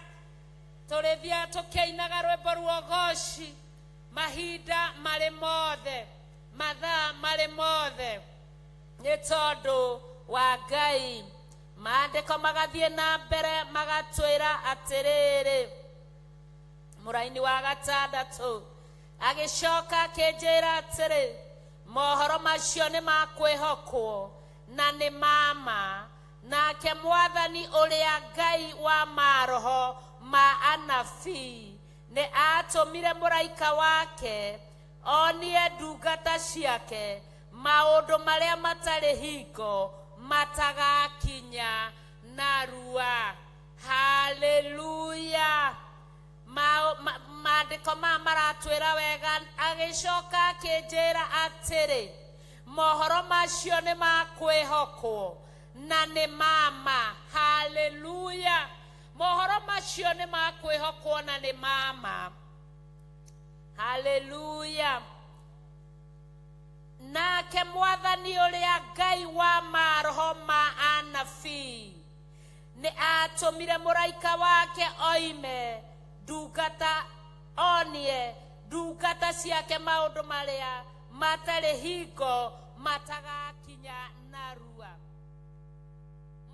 Tũrĩthiaga tũkĩinaga rwĩmbo rwa ũgoci mahinda marĩ mothe, mathaa marĩ mothe, nĩ tondũ wa Ngai. Maandĩko magathiĩ na mbere magatwĩra atĩrĩrĩ, mũraini wa gatandatũ agĩcoka akĩnjĩra atĩrĩ, mohoro macio nĩ makwĩhokwo na nĩ ma nake mwathani ũrĩa Ngai wa maroho ma anabii nĩ atũmire mũraika wake onie ndungata ciake maũndũ marĩa matarĩ hingo matagakinya narua. Haleluya. Maandĩko maya maratwĩra wega. Agĩcoka akĩnjĩra atĩrĩ, mohoro macio nĩ makwĩhokwo na nĩ ma. Haleluya. Mohoro macio nĩ makwĩhokwo na nĩ ma. Haleluya. Nake mwathani ũrĩa Ngai wa maroho ma anabii nĩ atũmire mũraika wake oime ndungata onie ndungata ciake maũndũ marĩa matarĩ hingo matagakinya narua.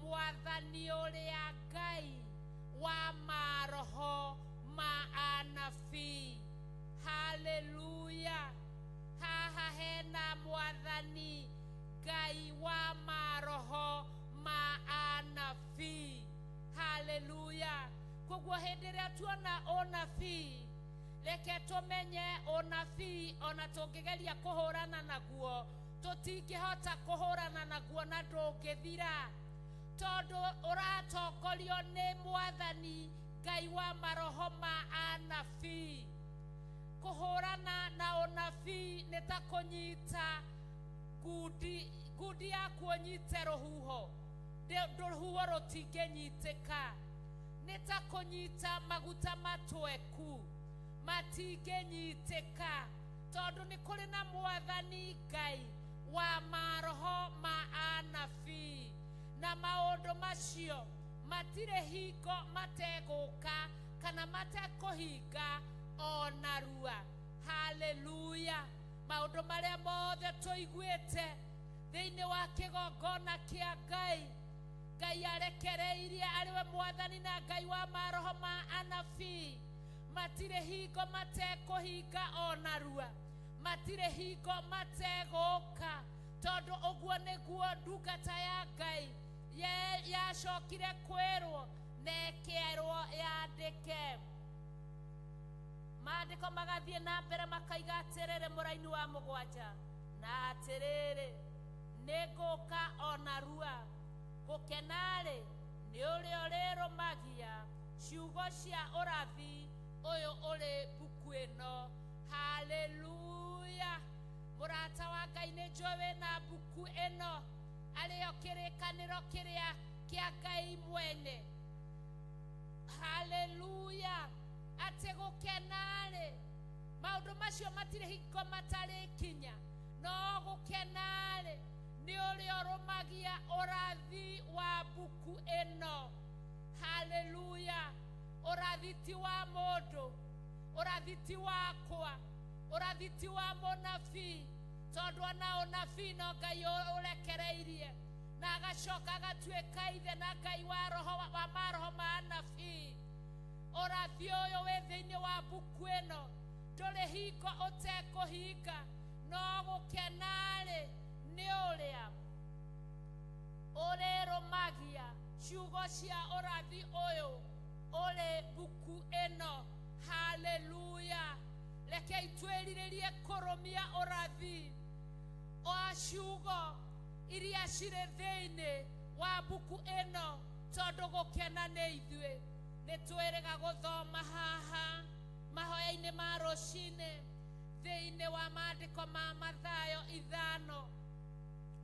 Mwathani ũrĩa Ngai wa maroho ma anabii. Haleluya. Haha hena mwathani Ngai wa maroho ma anabii. Haleluya. Koguo hĩndĩ ĩrĩa tuona ũnabii, reke tũmenye ũnabii ona tũngĩgeria kũhũrana naguo tũtingĩhota kũhũrana naguo na ndũngĩthira, tondũ ũratongorio nĩ mwathani Ngai wa maroho ma anabii. Kũhũrana na ũnabii nĩ ta kũnyita ngundi yaku ũnyite rũhuho, rũhuho rũtingĩnyitĩka. Nĩ ta kũnyita maguta matweku matingĩnyitĩka, tondũ nĩ kũrĩ na mwathani Ngai wa maroho ma anabii, na maũndũ macio matirĩ hingo mategũka kana matekũhinga ona rua. Haleluya. Maũndũ marĩa mothe tũiguĩte thĩinĩ wa kĩgongona kĩa Ngai, Ngai arekereirie arĩ we mwathani na Ngai wa maroho ma anabii, matirĩ hingo matekũhinga ona rua, matirĩ hingo mategũka, tondũ ũguo nĩguo ndungata ya Ngai yacokire kwĩrwo na ĩkerwo yandĩke. Maandĩko magathiĩ na mbere makaiga atĩrĩrĩ, mũraini wa mũgwanja, na atĩrĩrĩ, nĩ ngũka ona rua, gũkena-rĩ nĩ ũrĩa ũrĩrũmagia ciugo cia ũrathi ũyũ ũrĩ mbuku ĩno. Haleluya. Mũrata wa Ngai, nĩ njũĩ wĩna mbuku ĩno arĩyo kĩrĩkanĩro kĩrĩa kĩa Ngai mwene. Haleluya. Atĩ gũkena-rĩ, maũndũ macio matirĩ hingo matarĩkinya, no gũkena-rĩ nĩ ũrĩa ũrũmagia ũrathi wa mbuku ĩno. Haleluya. Ũrathi ti wa mũndũ, ũrathi ti wakwa, ũrathi ti wa mũnabii, tondũ ona ũnabii no Ngai ũrekereirie na agacoka agatuĩka ithe na Ngai wa roho wa maroho ma anabii. Ũrathi ũyũ wĩ thĩinĩ wa mbuku ĩno ndũrĩ hingo ũtekũhinga, no gũkena-rĩ nĩ ũrĩa ũrĩrũmagia ciugo cia ũrathi ũyũ ũrĩ mbuku ĩno. Haleluya. Rekei twĩrirĩrie kũrũmia ũrathi wa ciugo iria cirĩ thĩinĩ wa mbuku ĩno, tondũ gũkena nĩ ithuĩ. Nĩ twĩrĩga gũthoma haha mahoya-inĩ ma rũcinĩ thĩinĩ wa maandĩko ma Mathayo 5,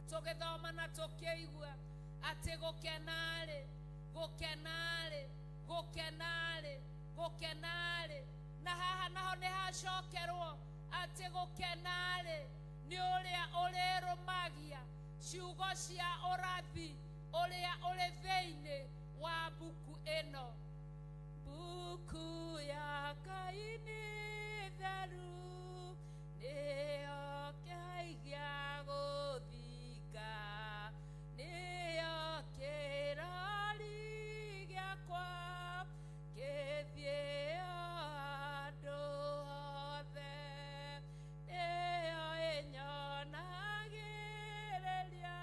tũgĩthoma na tũkĩigua atĩ gũkena-rĩ, gũkena-rĩ, gũkena-rĩ, gũkena-rĩ. Na haha naho nĩ hacokerwo atĩ gũkena-rĩ nĩ ũrĩa ũrĩrũmagia ciugo cia ũrathi ũrĩa ũrĩ thĩinĩ wa mbuku ĩno. Mbuku ya Ngai nĩ theru, nĩyo kĩhai gĩa gũthinga, nĩyo kĩrori gĩakwa kĩthiĩ handũ hothe, nĩyo ĩnyonagĩrĩria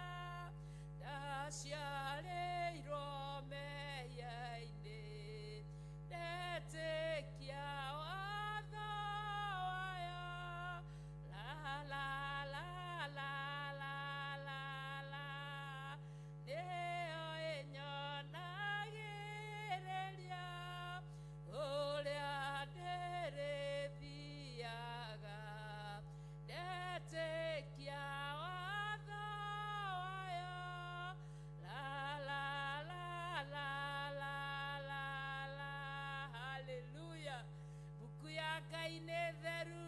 ndaciarĩirwo mehia-inĩ, ndetĩkia watho wayo. La la la la la la la, nĩyo ĩnyonagĩrĩria ũrĩa ndĩrĩthiaga, ndetĩkia watho wayo. La la la la la la la. Haleluya. Mbuku ya Ngai nĩ theru,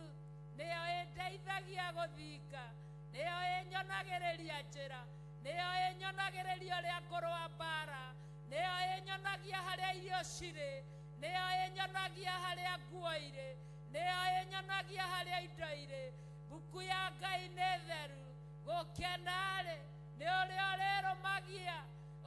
nĩyo ĩndeithagia gũthinga, nĩyo ĩnyonagĩrĩria njĩra, nĩyo ĩnyonagĩrĩria ũrĩa ngũrũa mbara, nĩyo ĩnyonagia harĩa irio cirĩ, nĩyo ĩnyonagia harĩa nguo irĩ, nĩyo ĩnyonagia harĩa indo irĩ. Mbuku ya Ngai nĩ theru. Gũkena-rĩ nĩ ũrĩa ũrĩrũmagia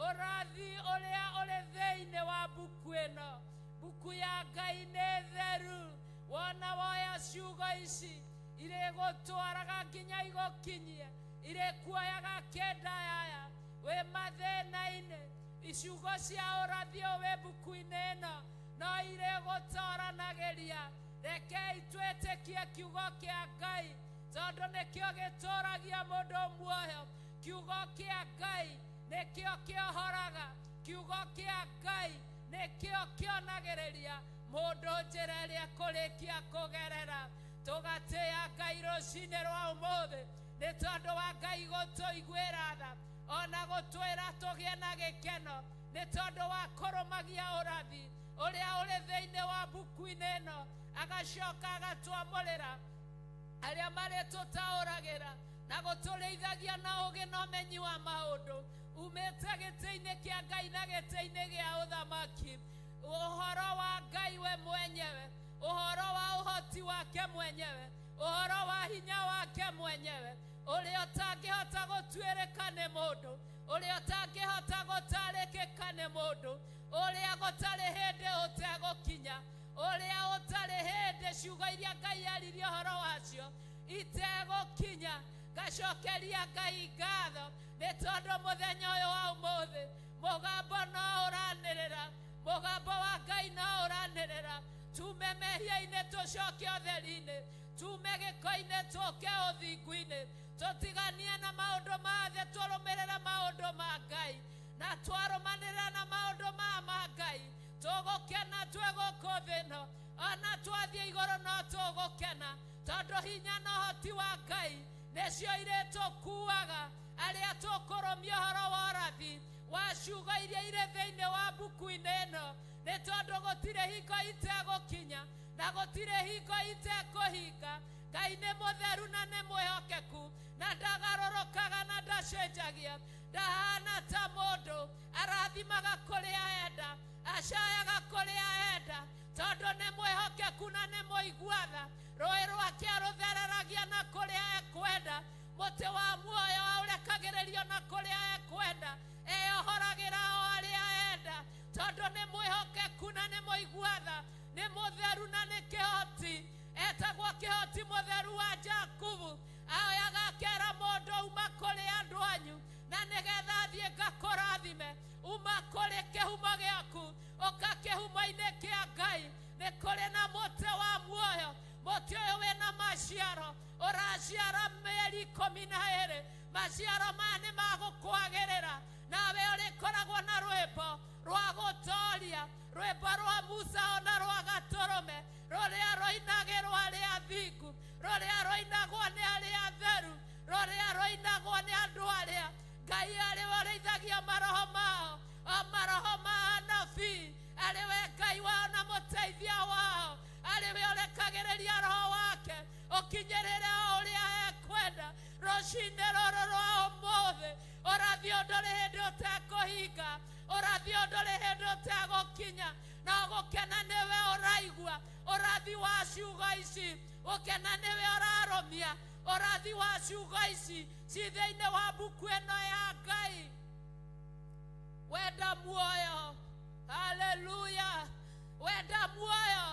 ũrathi ũrĩa ũrĩ thĩinĩ wa mbuku ĩno. Mbuku ya Ngai nĩ theru. Wona woya ciugo ici irĩgũtwaraga nginya igũkinyie, irĩkuoyaga kĩndayaya wĩ mathĩna-inĩ. Ciugo cia ũrathi ũyũ wĩ mbuku-inĩ ĩno no irĩgũtoranagĩria. Rekei twĩtĩkie kiugo kĩa Ngai, tondũ nĩkĩo gĩtũragia mũndũ muoyo. Kiugo kĩa Ngai nĩkĩo kĩohoraga. Kiugo kĩa Ngai nĩkĩo kĩonagĩrĩria mũndũ njĩra ĩrĩa kũrĩkia kũgerera. Tũgatĩĩa Ngai rũcinĩ rwa ũmũthĩ nĩ tondũ wa Ngai gũtũiguĩra tha, ona gũtwĩra tũgĩe na gĩkeno nĩ tondũ wa kũrũmagia ũrathi ũrĩa ũrĩ thĩinĩ wa mbuku-inĩ ĩno, agacoka agatwamũrĩra arĩa marĩtũtaũragĩra na gũtũrĩithagia na ũũgĩ na ũmenyi wa maũndũ umĩte gĩtĩ-inĩ kĩa Ngai na gĩtĩ-inĩ gĩa ũthamaki. Ũhoro wa Ngai we mwenyewe, ũhoro wa ũhoti wake mwenyewe, ũhoro wa hinya wake mwenyewe, ũrĩa ũtangĩhota gũtuĩrĩka nĩ mũndũ, ũrĩa ũtangĩhota gũtarĩkĩka nĩ mũndũ, ũrĩa gũtarĩ hĩndĩ ũtegũkinya, ũrĩa ũtarĩ hĩndĩ ciugo iria Ngai aririe ũhoro wacio itegũkinya. Ngacokeria Ngai ngatho nĩ tondũ mũthenya ũyũ wa ũmũthĩ mũgambo no ũranĩrĩra, mũgambo wa Ngai no ũranĩrĩra, tume mehia-inĩ tũcoke ũtheri-inĩ, tume gĩko-inĩ tũke ũthingu-inĩ, tũtiganie na maũndũ ma thĩ tũrũmĩrĩre maũndũ ma Ngai, na twarũmanĩrĩra na maũndũ ma Ngai tũgũkena twĩ gũkũ thĩ ĩno, ona twathiĩ igũrũ no tũgũkena, tondũ hinya na ũhoti wa Ngai nĩcio irĩtũkuaga arĩa tũkũrũmia ũhoro wa ũrathi wa ciugo iria irĩ thĩinĩ wa mbuku-inĩ ĩno, nĩ tondũ gũtirĩ hingo itegũkinya na gũtirĩ hingo itekũhinga. Ngai nĩ mũtheru na nĩ mwĩhokeku, na ndagarũrũkaga na ndacenjagia, ndahana ta mũndũ, arathimaga kũrĩa enda, acayaga kũrĩa enda, tondũ nĩ mwĩhokeku na nĩ mũigua tha. Rũĩ rwake arũthereragia na kũrĩa ekwenda, mũtĩ wa muoyo aũrekagĩrĩrio na kũrĩa ekwenda, eyohoragĩra o arĩa enda, tondũ nĩ mwĩhokeku na nĩ mũigua tha. Nĩ mũtheru na nĩ kĩhoti, etagwo kĩhoti mũtheru wa Jakubu. Aoyaga akera mũndũ uma kũrĩ andũ anyu na nĩgetha thiĩ ngakũrathime. Uma kũrĩ kĩhumo gĩaku, ũka kĩhumo-inĩ kĩa Ngai. Nĩ kũrĩ na mũtĩ wa muoyo, mũtĩ ũyũ wĩna maciaro, ũraciara mĩeri 12. Maciaro maya nĩ magũkwagĩrĩra, nawe ũrĩkoragwo na rwĩmbo rwa gũtoria, rwĩmbo rwa Musa ona rwa gatũrũme, rũrĩa rũinagĩrwo arĩa athingu, rũrĩa rũinagwo nĩ arĩa atheru, rũrĩa rũinagwo nĩ andũ arĩa Ngai arĩ we ũrĩithagia maroho mao, o maroho ma anabii, arĩ we Ngai wao na mũteithia wao, arĩ we ũrekagĩrĩria roho wake ũkinyĩrĩre o ũrĩa ekwenda. Rũcinĩ rũrũ rwa ũmũthĩ, ũrathi ũndũ ũrĩ hĩndĩ ũtekũhinga, ũrathi ũndũ ũrĩ hĩndĩ ũtegũkinya, no gũkena nĩwe ũraigua ũrathi wa ciugo ici, gũkena nĩwe ũrarũmia ũrathi wa ciugo ici ci thĩinĩ wa mbuku ĩno ya Ngai. Wenda muoyo, haleluya, wenda muoyo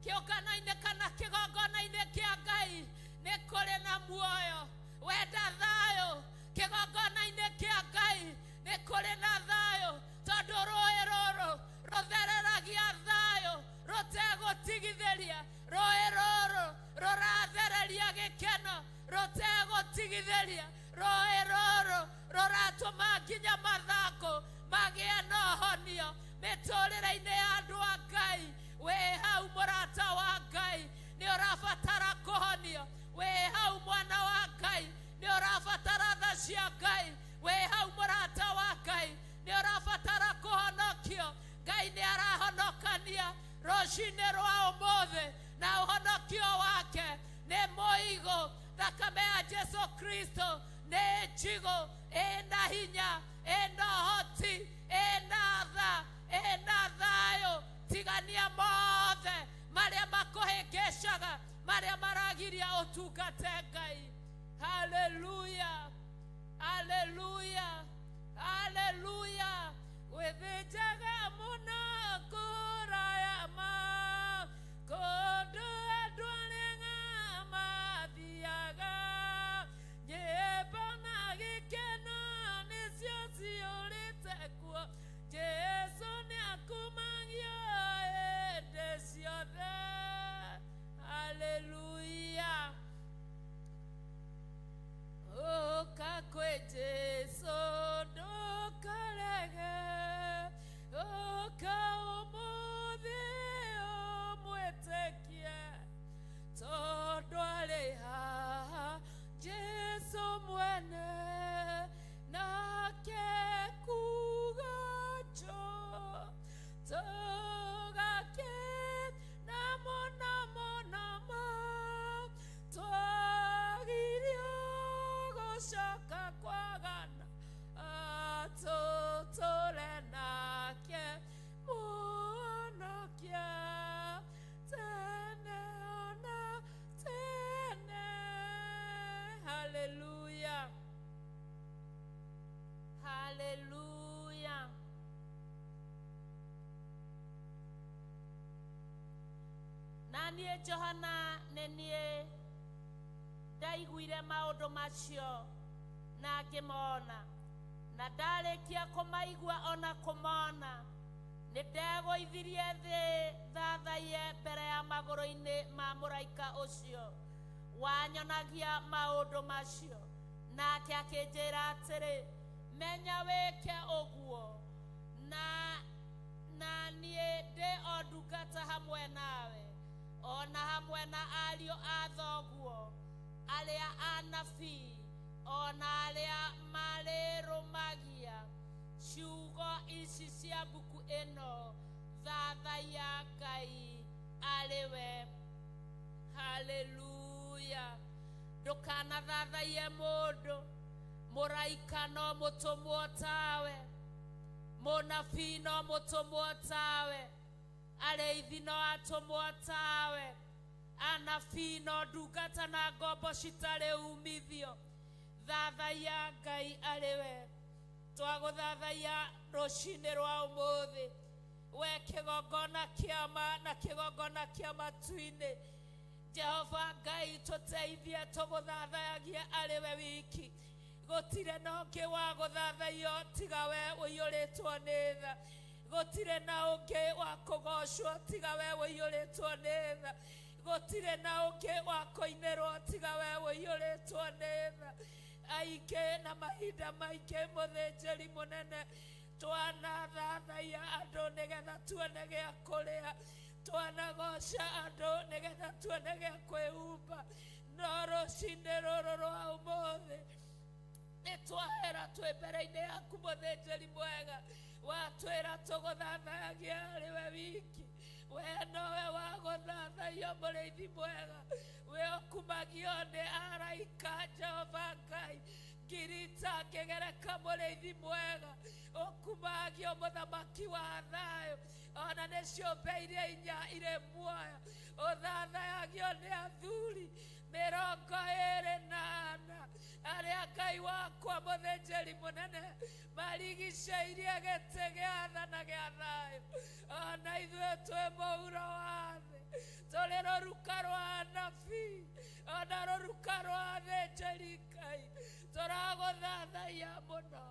kĩũngano-inĩ kana kĩgongona-inĩ kĩa Ngai nĩ kũrĩ na muoyo. Wenda thayũ kĩgongona-inĩ kĩa Ngai nĩ kũrĩ na thayũ, tondũ rũĩ rũrũ rũthereragia thayũ rũtegũtigithĩria. Rũĩ rũrũ rũrathereria gĩkeno rũtegũtigithĩria. Rũĩ rũrũ rũratũma nginya mathangũ magĩe na ũhonio mĩtũrĩre-inĩ ya andũ a Ngai. Wĩ hau mũrata wa Ngai, nĩ ũrabatara kũhonio. Wĩ hau mwana wa Ngai, nĩ ũrabatara tha cia Ngai. Wĩ hau mũrata wa Ngai, nĩ ũrabatara kũhonokio. Ngai nĩ arahonokania rũcinĩ rwa ũmũthĩ, na ũhonokio wake nĩ mũigũ. Thakame ya Jesu Kristo nĩ njigũ, ĩna hinya, ĩna ũhoti, ĩna tha, ĩna thayũ. Tigania mothe marĩa makũhĩngĩcaga, marĩa maragiria ũtungate Ngai. Haleluya, haleluya, haleluya. Gwĩthĩnjaga mũno kũraya ma kũndũ andũ arĩa mathiaga, nyĩmbo na gĩkeno nĩcio ciyũrĩte kuo. Jesu nĩakumagio hĩndĩ ciothe. Haleluya. Ũka kwĩ Jesu ndũkarege, ũka ũmũthĩ ũmwĩtĩkie, tondũ arĩ haha Jesu mwene, nake kuga njo tũgakena mũno mũno ma, twagirio gũcoka kwagana, tũtũre nake mũhonokia tene ona tene. Haleluya, haleluya. Na niĩ Johana nĩ niĩ ndaiguire maũndũ macio na ngĩmona, na ndarĩkia kũmaigua ona kũmona, nĩ ndegũithirie thĩ thathaiye mbere ya magũrũ-inĩ ma mũraika ũcio wanyonagia maũndũ macio. Nake akĩnjĩra atĩrĩ, menya wĩke ũguo, na niĩ ndĩ o ndungata hamwe nawe, ona hamwe na ariũ a thoguo arĩa anabii, ona arĩa marĩrũmagia ciugo ici cia mbuku ĩno. Thathaiya Ngai arĩ we. Haleluya. Ndũkanathathaiye mũndũ, mũraika no mũtũmwo tawe, mũnabii no mũtũmwo tawe, arĩithi no atũmwo tawe, anabii no ndungata na ngombo citarĩ umithio. Thathaiya Ngai arĩ we. Twagũthathaiya rũcinĩ rwa ũmũthĩ. We kĩgongona kĩama na kĩgongona kĩa matu-inĩ. Jehova Ngai tũteithie tũgũthathayagie arĩ we wiki. Gũtirĩ na ũngĩ wa gũthathaiyo tiga we ũiyũrĩtwo nĩ tha. Gũtirĩ na ũngĩ wa kũgocwo tiga we ũiyũrĩtwo nĩ tha. Gũtirĩ na ũngĩ wa kũinĩrwo tiga we ũiyũrĩtwo nĩ tha. Aingĩ na mahinda maingĩ mũthĩnjĩri mũnene twanathathaiya andũ nĩgetha tuone gĩa kũrĩa, twanagoca andũ nĩgetha tuone gĩa kwĩhumba. No rũcinĩ rũrũ rwa ũmũthĩ nĩ twahera twĩ mbere-inĩ yaku mũthĩnjĩri mwega, watwĩra tũgũthathayagia arĩ we wiki. We nowe wa gũthathaiyo mũrĩithi mwega, we ũkumagio nĩ araika Jehova Ngai ngiri itangĩgereka mũrĩithi mwega, ũkumagio mũthamaki wa thayũ, ona nĩ ciũmbe iria inya irĩ muoyo, ũthathayagio nĩ athuri 24 arĩa Ngai wakwa mũthĩnjĩri mũnene marigicĩirie gĩtĩ gĩa tha na gĩa thayũ. Ona ithuĩ twĩ mũhuro wa thĩ, tũrĩ rũruka rwa anabii, ona rũruka rwa athĩnjĩri Ngai, tũragũthathaiya mũno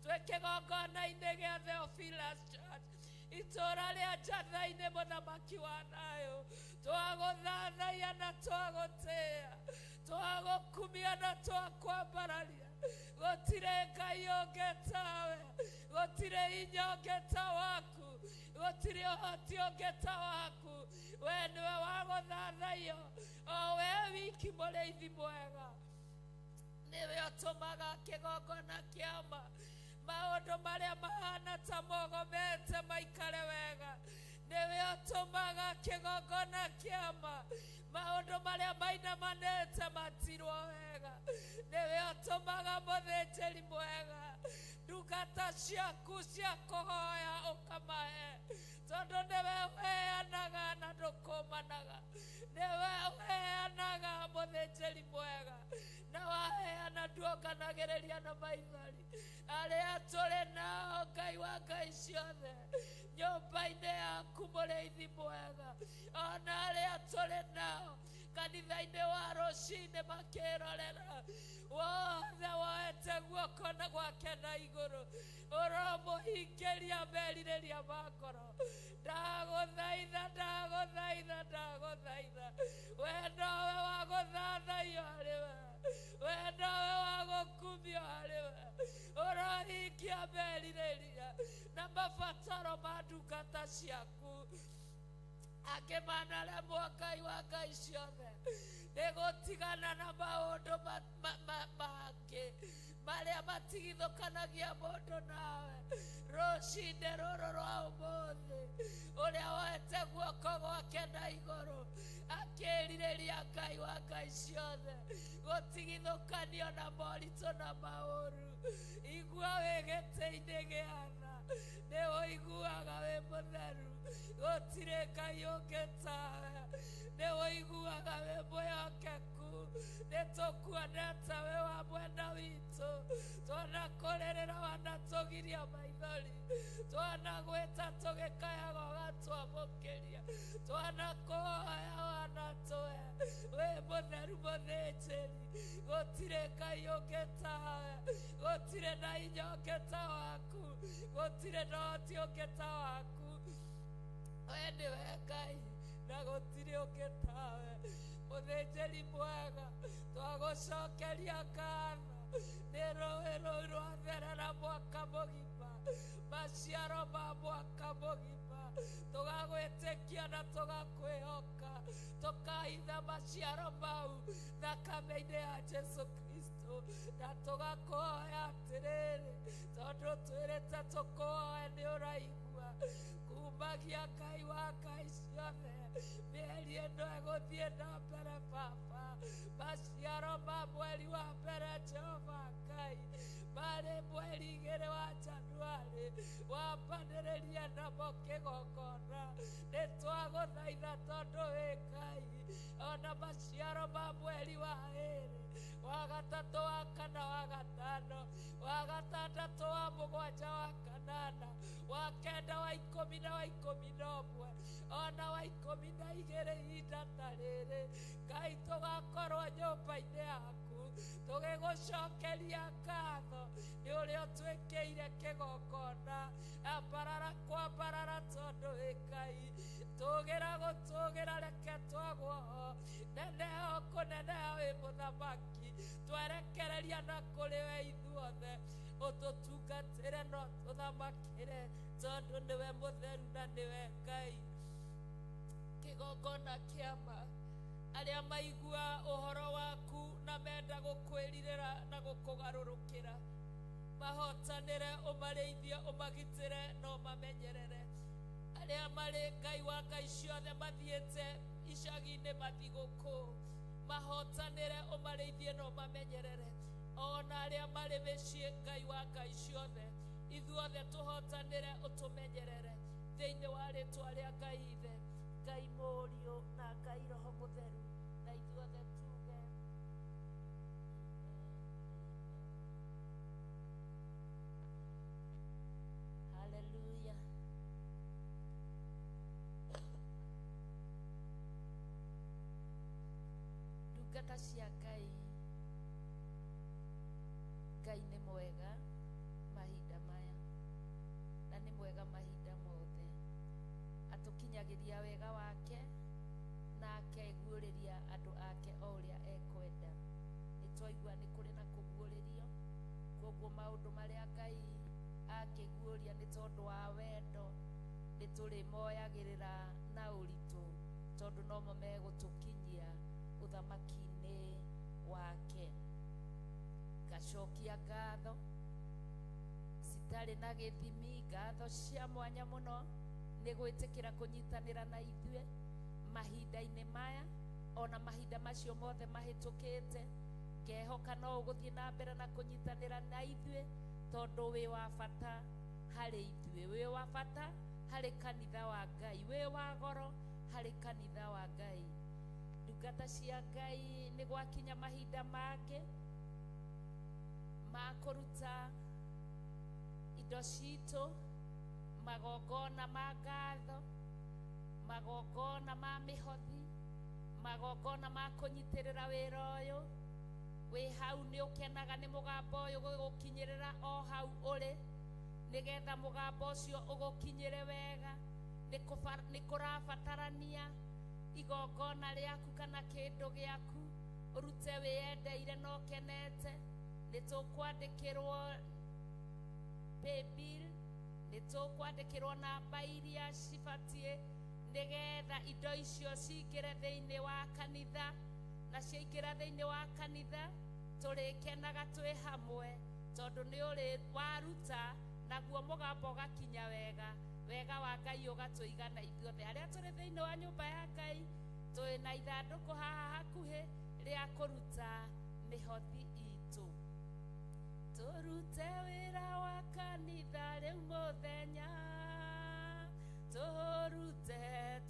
twĩ kĩgongona-inĩ gĩa Theophilus Church itũũra rĩa Njatha-inĩ mũthamaki wa thayũ. Twagũthathaiya na twagũtĩĩa, twagũkumia na twakwambararia. Gũtirĩ Ngai ũngĩ tawe, gũtirĩ hinya ũngĩ ta waku, gũtirĩ ũhoti ũngĩ ta waku. We nĩwe wa gũthathaiyo, o we wiki mũrĩithi mwega. Nĩwe ũtũmaga kĩgongona kĩama maũndũ marĩa mahana ta mogomete maikare wega. Nĩwe ũtũmaga kĩgongona kĩama maũndũ marĩa mainamanĩte matirwo wega. Nĩwe ũtũmaga mũthĩnjĩri mwega ndungata ciaku cia kũhoya ũkamahe, tondũ nĩwe ũheanaga na ndũkũmanaga. Nĩwe ũheanaga mũthĩnjĩri mwega, na waheana nduonganagĩrĩria na maithori. Arĩa tũrĩ nao Ngai wa Ngai ciothe nyũmba-inĩ yaku mũrĩithi mwega, ona arĩa tũrĩ nao kanitha-inĩ wa rũcinĩ makĩrorera, wothe woete guoko na gwake na igũrũ, ũromũhingĩria merirĩria ma ngoro. Ndagũthaitha, ndagũthaitha, ndagũthaitha, we nowe wa gũthathaiyo harĩ we, we nowe wa gũkumio harĩ we. Ũrohingia merirĩria na mabataro ma ndungata ciaku. Angĩ manaremwo Ngai wa Ngai ciothe nĩ gũtigana na maũndũ mangĩ marĩa matigithũkanagia mũndũ nawe. Rũcinĩ rũrũ rwa ũmũthĩ ũrĩa woete guoko gwake na igũrũ akĩrirĩria Ngai wa Ngai ciothe gũtigithũkanio na moritũ na maũru, igua wĩ gĩtĩ-inĩ gĩa tha, nĩ ũiguaga wĩ mũtheru, gũtirĩ Ngai ũngĩ tawe, nĩ ũiguaga wĩ mwĩhokeku. Nĩ tũkuonete wĩ wa mwena witũ, twanakũrĩrĩra wanatũgiria maithori, twanagwĩta tũgĩkayaga ũgatwamũkĩria, twanakũhoya wanatũhe. Wĩ mũtheru mũthĩnjĩri, gũtirĩ Ngai ũngĩ tawe, gũtirĩ na hinya ũngĩ ta waku, gũtirĩ na ũhoti ũngĩ ta waku. We nĩwe Ngai na gũtirĩ ũngĩ tawe. Mũthĩnjĩri mwega, twagũcokeria ngatho nĩ rũĩ rũu rwatherera mwaka mũgima, maciaro ma mwaka mũgima, tũgagwĩtĩkia na tũgakwĩhoka, tũkahitha maciaro mau thakame-inĩ ya Jesu Kristo, na tũgakũhoya atĩrĩrĩ, tondũ twĩrĩte tũkũhoe nĩ ũraigua. Kumagia Ngai wa Ngai ciothe mĩeri ĩno ĩgũthiĩ na mbere Baba, maciaro ma mweri wa mbere Jehova Ngai marĩ mweri 2 wa Januarĩ, wambanĩrĩrie namo kĩgongona. Nĩ twagũthaitha tondũ wĩ Ngai, ona maciaro ma mweri wa 2, wa 3, wa 4, wa 5, wa 6, wa 7, wa 8, Wa 9 wa 10 na wa 11 ona wa 12 ihinda ta rĩrĩ Ngai tũgakorwo nyũmba-inĩ yaku tũgĩgũcokeria ngatho nĩ ũrĩa ũtwĩkĩire kĩgongona ambarara kwambarara tondũ wĩ Ngai tũgĩra gũtũgĩra reke twagwo ho neneha kũneneha wĩ mũthamaki twerekereria na kũrĩ we ithuothe ũtũtungatĩre no tũthamakĩre tondũ nĩwe mũtheru na nĩwe Ngai kĩgongona kĩama arĩa maigua ũhoro waku na menda gũkwĩrirĩra na gũkũgarũrũkĩra mahotanĩre ũmarĩithie ũmagitĩre na ũmamenyerere arĩa marĩ Ngai wa Ngai ciothe mathiĩte icagi-inĩ mathigũkũ mahotanĩre ũmarĩithie na ũmamenyerere ona arĩa marĩ mĩciĩ Ngai wa Ngai ciothe ithuothe tũhotanĩre ũtũmenyerere thĩinĩ wa rĩtwa rĩa Ngai Ithe Ngai Mũriũ na Ngai Roho Mũtheru na ithuothe tuge haleluya. Ndungata cia Ngai, Ngai nĩ mwega mahinda maya na nĩ mwega mahinda mothe atũkinyagĩria wega wake na akeguũrĩria andũ ake o ũrĩa ekwenda. Nĩ twaigua nĩ kũrĩ na kũguũrĩrio koguo maũndũ marĩa Ngai angĩguũria nĩ tondũ wa wendo nĩ tũrĩmoyagĩrĩra na ũritũ tondũ nomo megũtũkinyia ũthamaki-inĩ wake. Ngacokia ngatho citarĩ na gĩthimi, ngatho cia mwanya mũno nĩ gwĩtĩkĩra kũnyitanĩra na ithuĩ mahinda-inĩ maya ona mahinda macio mothe mahĩtũkĩte. Ngehoka no ũgũthiĩ na mbere na kũnyitanĩra na ithuĩ tondũ wĩ wa bata harĩ ithuĩ, wĩ wa bata harĩ kanitha wa Ngai, wĩ wa goro harĩ kanitha wa Ngai. Ndungata cia Ngai nĩ gwakinya mahinda mangĩ ma kũruta indo citũ, magongona ma ngatho, magongona ma mĩhothi, magongona ma kũnyitĩrĩra wĩra ũyũ. Wĩ hau nĩ ũkenaga nĩ mũgambo ũyũ gũgũkinyĩrĩra o hau ũrĩ nĩgetha mũgambo ũcio ũgũkinyĩre wega. Nĩ kũrabatarania igongona rĩaku kana kĩndũ gĩaku ũrute wĩyendeire na ũkenete. Nĩ tũkwandĩkĩrwo paybill, nĩ tũkwandĩkĩrwo namba iria cibatiĩ nĩgetha indo icio cingĩre thĩinĩ wa kanitha, na ciaingĩra thĩinĩ wa kanitha tũrĩkenaga twĩ hamwe tondũ nĩ ũrĩ waruta naguo mũgambo ũgakinya wega, wega wa Ngai ũgatũigana ithuothe arĩa tũrĩ thĩinĩ wa nyũmba ya Ngai. Twĩ na ithandũkũ haha hakuhĩ rĩa kũruta mĩhothi itũ. Tũrute wĩra wa kanitha rĩu mũthenya, tũrute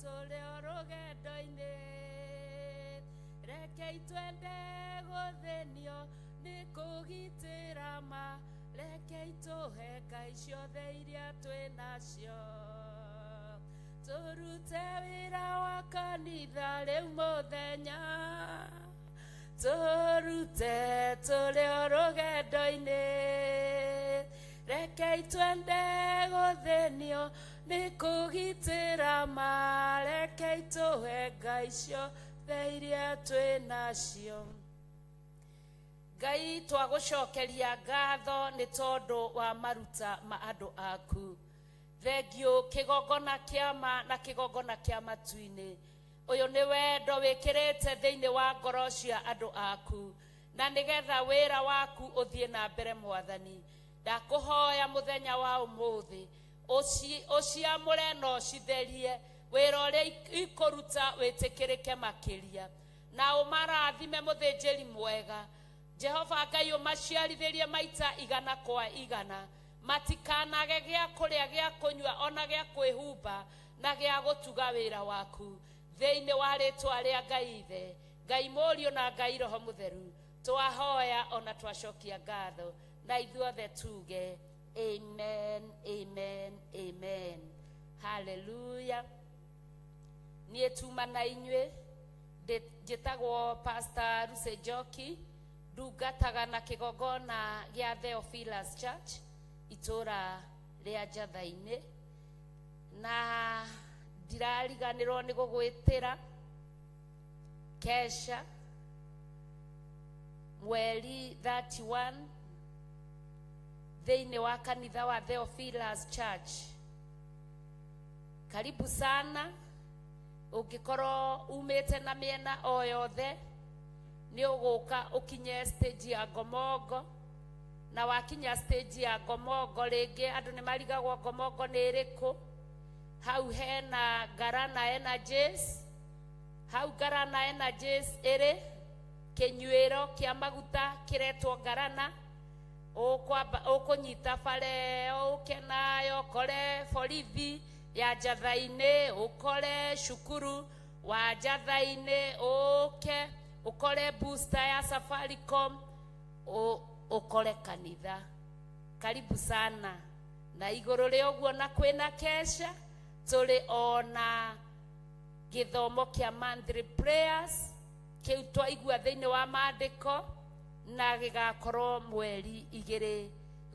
tũrĩ o rũgendo-inĩ, rekei twende gũthĩnio nĩ kũgitĩra ma, rekei tũhe Ngai ciothe iria twĩ nacio. Tũrute wĩra wa kanitha rĩu mũthenya, tũrute tũrĩ o rũgendo-inĩ, rekei twende gũthĩnio nĩ kũgitĩra ma, rekei tũhe Ngai ciothe iria twĩ nacio. Ngai twagũcokeria ngatho nĩ tondũ wa maruta ma andũ aku. Thengiũ kĩgongona kĩama na kĩgongona kĩa matu-inĩ. Ũyũ nĩ wendo wĩkĩrĩte thĩinĩ wa ngoro cia andũ aku na nĩgetha wĩra waku ũthiĩ na mbere. Mwathani, ndakũhoya mũthenya wa ũmũthĩ ũciamũre na ũcitherie, wĩra ũrĩa ikũruta wĩtĩkĩrĩke makĩria, na ũmarathime mũthĩnjĩri mwega. Jehova Ngai ũmaciarithĩrie maita 100 kwa 100, matikanage gĩa kũrĩa, gĩa kũnyua, ona gĩa kwĩhumba na gĩa gũtuga wĩra waku thĩinĩ wa rĩtwa rĩa Ngai Ithe, Ngai Mũriũ na Ngai Roho Mũtheru. Twahoya ona twacokia ngatho na ithuothe tuge amen, amen, amen. Niĩ tuma na inyuĩ, njĩtagwo Pastor Lucy Njoki, ndungataga na kĩgongona gĩa Theophilus Church itũra rĩa Njatha-inĩ, na ndirariganĩrwo nĩ gũgwĩtĩra kesha mweri 31 thĩinĩ wa kanitha wa Theophilus Church. Karibu sana. Ũngĩkorwo umĩte na mĩena o yothe nĩ ũgũka ũkinye stage ya Ngomongo, na wakinya stage ya Ngomongo rĩngĩ andũ nĩ marigagwo Ngomongo nĩ ĩrĩkũ. Hau hena Ngarana Energies, hau Ngarana Energies ĩrĩ kĩnyuĩro kĩa maguta kĩretwo Ngarana. Ũkwamba ũkũnyita bare ũke nayo ũkore borithi ya Njatha-inĩ, ũkore cukuru wa Njatha-inĩ, ũke ũkore booster ya Safaricom, ũkore kanitha. Karibu sana. Na igũrũ rĩa ũguo na kwĩna kesha, tũrĩ ona gĩthomo kĩa monthly prayers kĩu twaigua thĩinĩ wa maandĩko, na gĩgakorwo mweri 2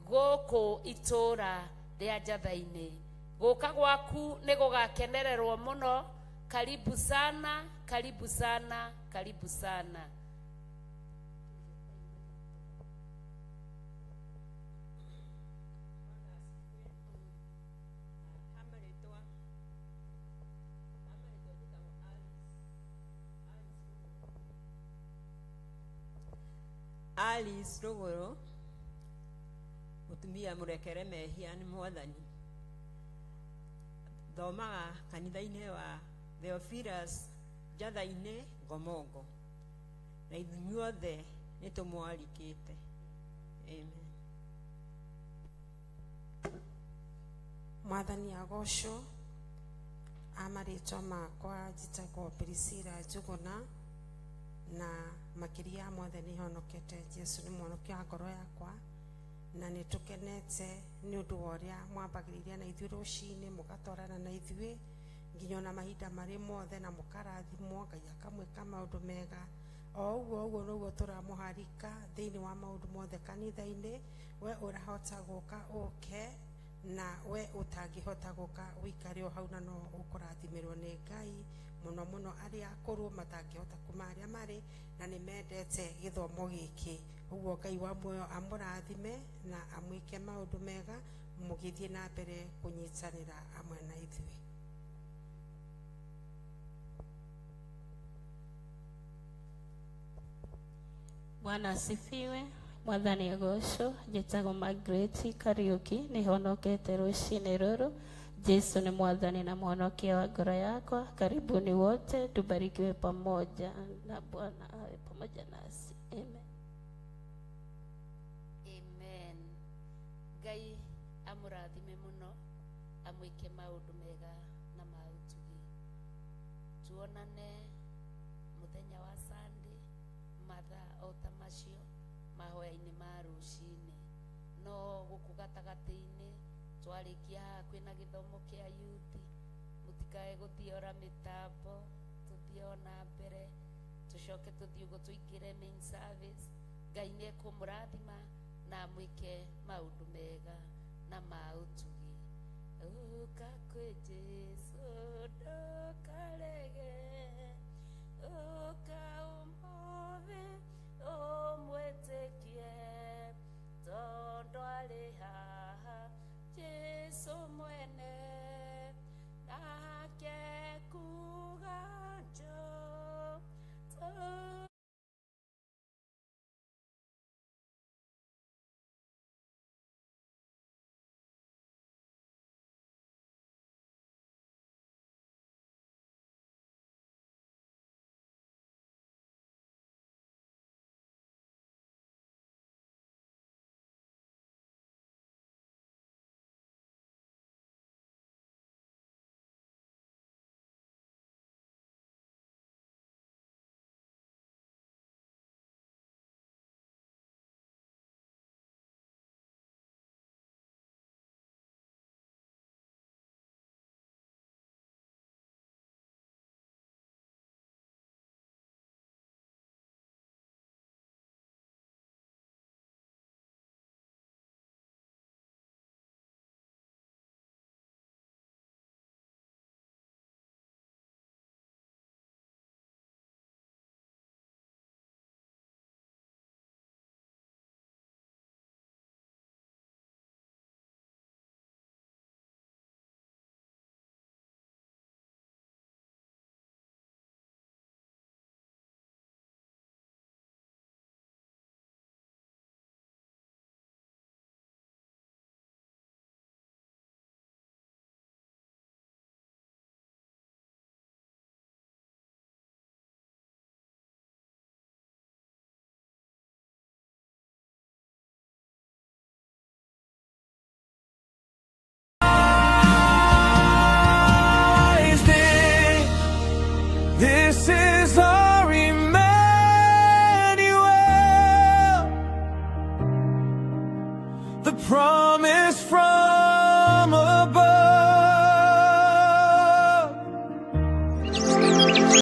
gũkũ itũra rĩa Njatha-inĩ. Gũka gwaku nĩ gũgakenererwo mũno. Karibu sana, karibu sana, karibu sana. Alice Ruguru, mutumia murekere mehia nĩ Mwathani. Thomaga kanitha-inĩ wa Theophilus Njatha-inĩ Ngomongo, na ithuothe nĩ tũmwarikĩte. Amen. Mwathani agocwo. Amarĩtwa makwa njĩtagwo Priscilla Njuguna, na makĩria ya mothe nĩ honokete. Jesu nĩ mwonokia wa ngoro yakwa, na nĩ tũkenete nĩ ũndũ wa ũrĩa mwambagĩrĩria na ithuĩ rũcinĩ, mũgatwarana na ithuĩ nginya ona mahinda marĩ mothe, na mũkarathimwo, Ngai akamwĩka maũndũ mega. O ũguo ũguo noguo tũramũharika thĩinĩ wa maũndũ mothe kanitha-inĩ. We ũrahota gũka ũke, na we ũtangĩhota gũka ũikare o hau, na no ũkũrathimĩrwo nĩ Ngai mũno mũno arĩa akũrũ matangĩhota kuma harĩa marĩ na nĩ mendete gĩthomo gĩkĩ. Ũguo Ngai wa muoyo amũrathime na amwĩke maũndũ mega mũgĩthiĩ na mbere kũnyitanĩra hamwe na ithuĩ. Bwana asifiwe. Mwathani agocwo. Njĩtagwo Margaret Kariuki, nĩhonokete rũcinĩ rũrũ. Jesu ni Mwathani na mwonokia wa ngoro yakwa. Karibuni wote, tubarikiwe pamoja na Bwana awe pamoja nasi. Amen. Amen. Ngai amũrathime mũno, amwĩke maũndũ mega na ma ũtugi. Tuonane mũthenya wa Sunday mathaa o ta macio mahoya-inĩ ma rũcinĩ. No gũkũ gatagatĩ-inĩ twarĩkia haha kwĩna gĩthomo kĩa youth, mũtikae gũthiĩ ora mĩtambo, tũthiĩ ona mbere, tũcoke tũthiĩ ũguo tũingĩre main service. Ngai nĩ ekũmũrathima na amwĩke maũndũ mega na ma ũtugi. Ũka kwĩ Jesũ ndũkarege, ũka ũmũthĩ ũmwĩtĩkie, tondũ arĩ haha Jesũ mwene, nake kuga njoo.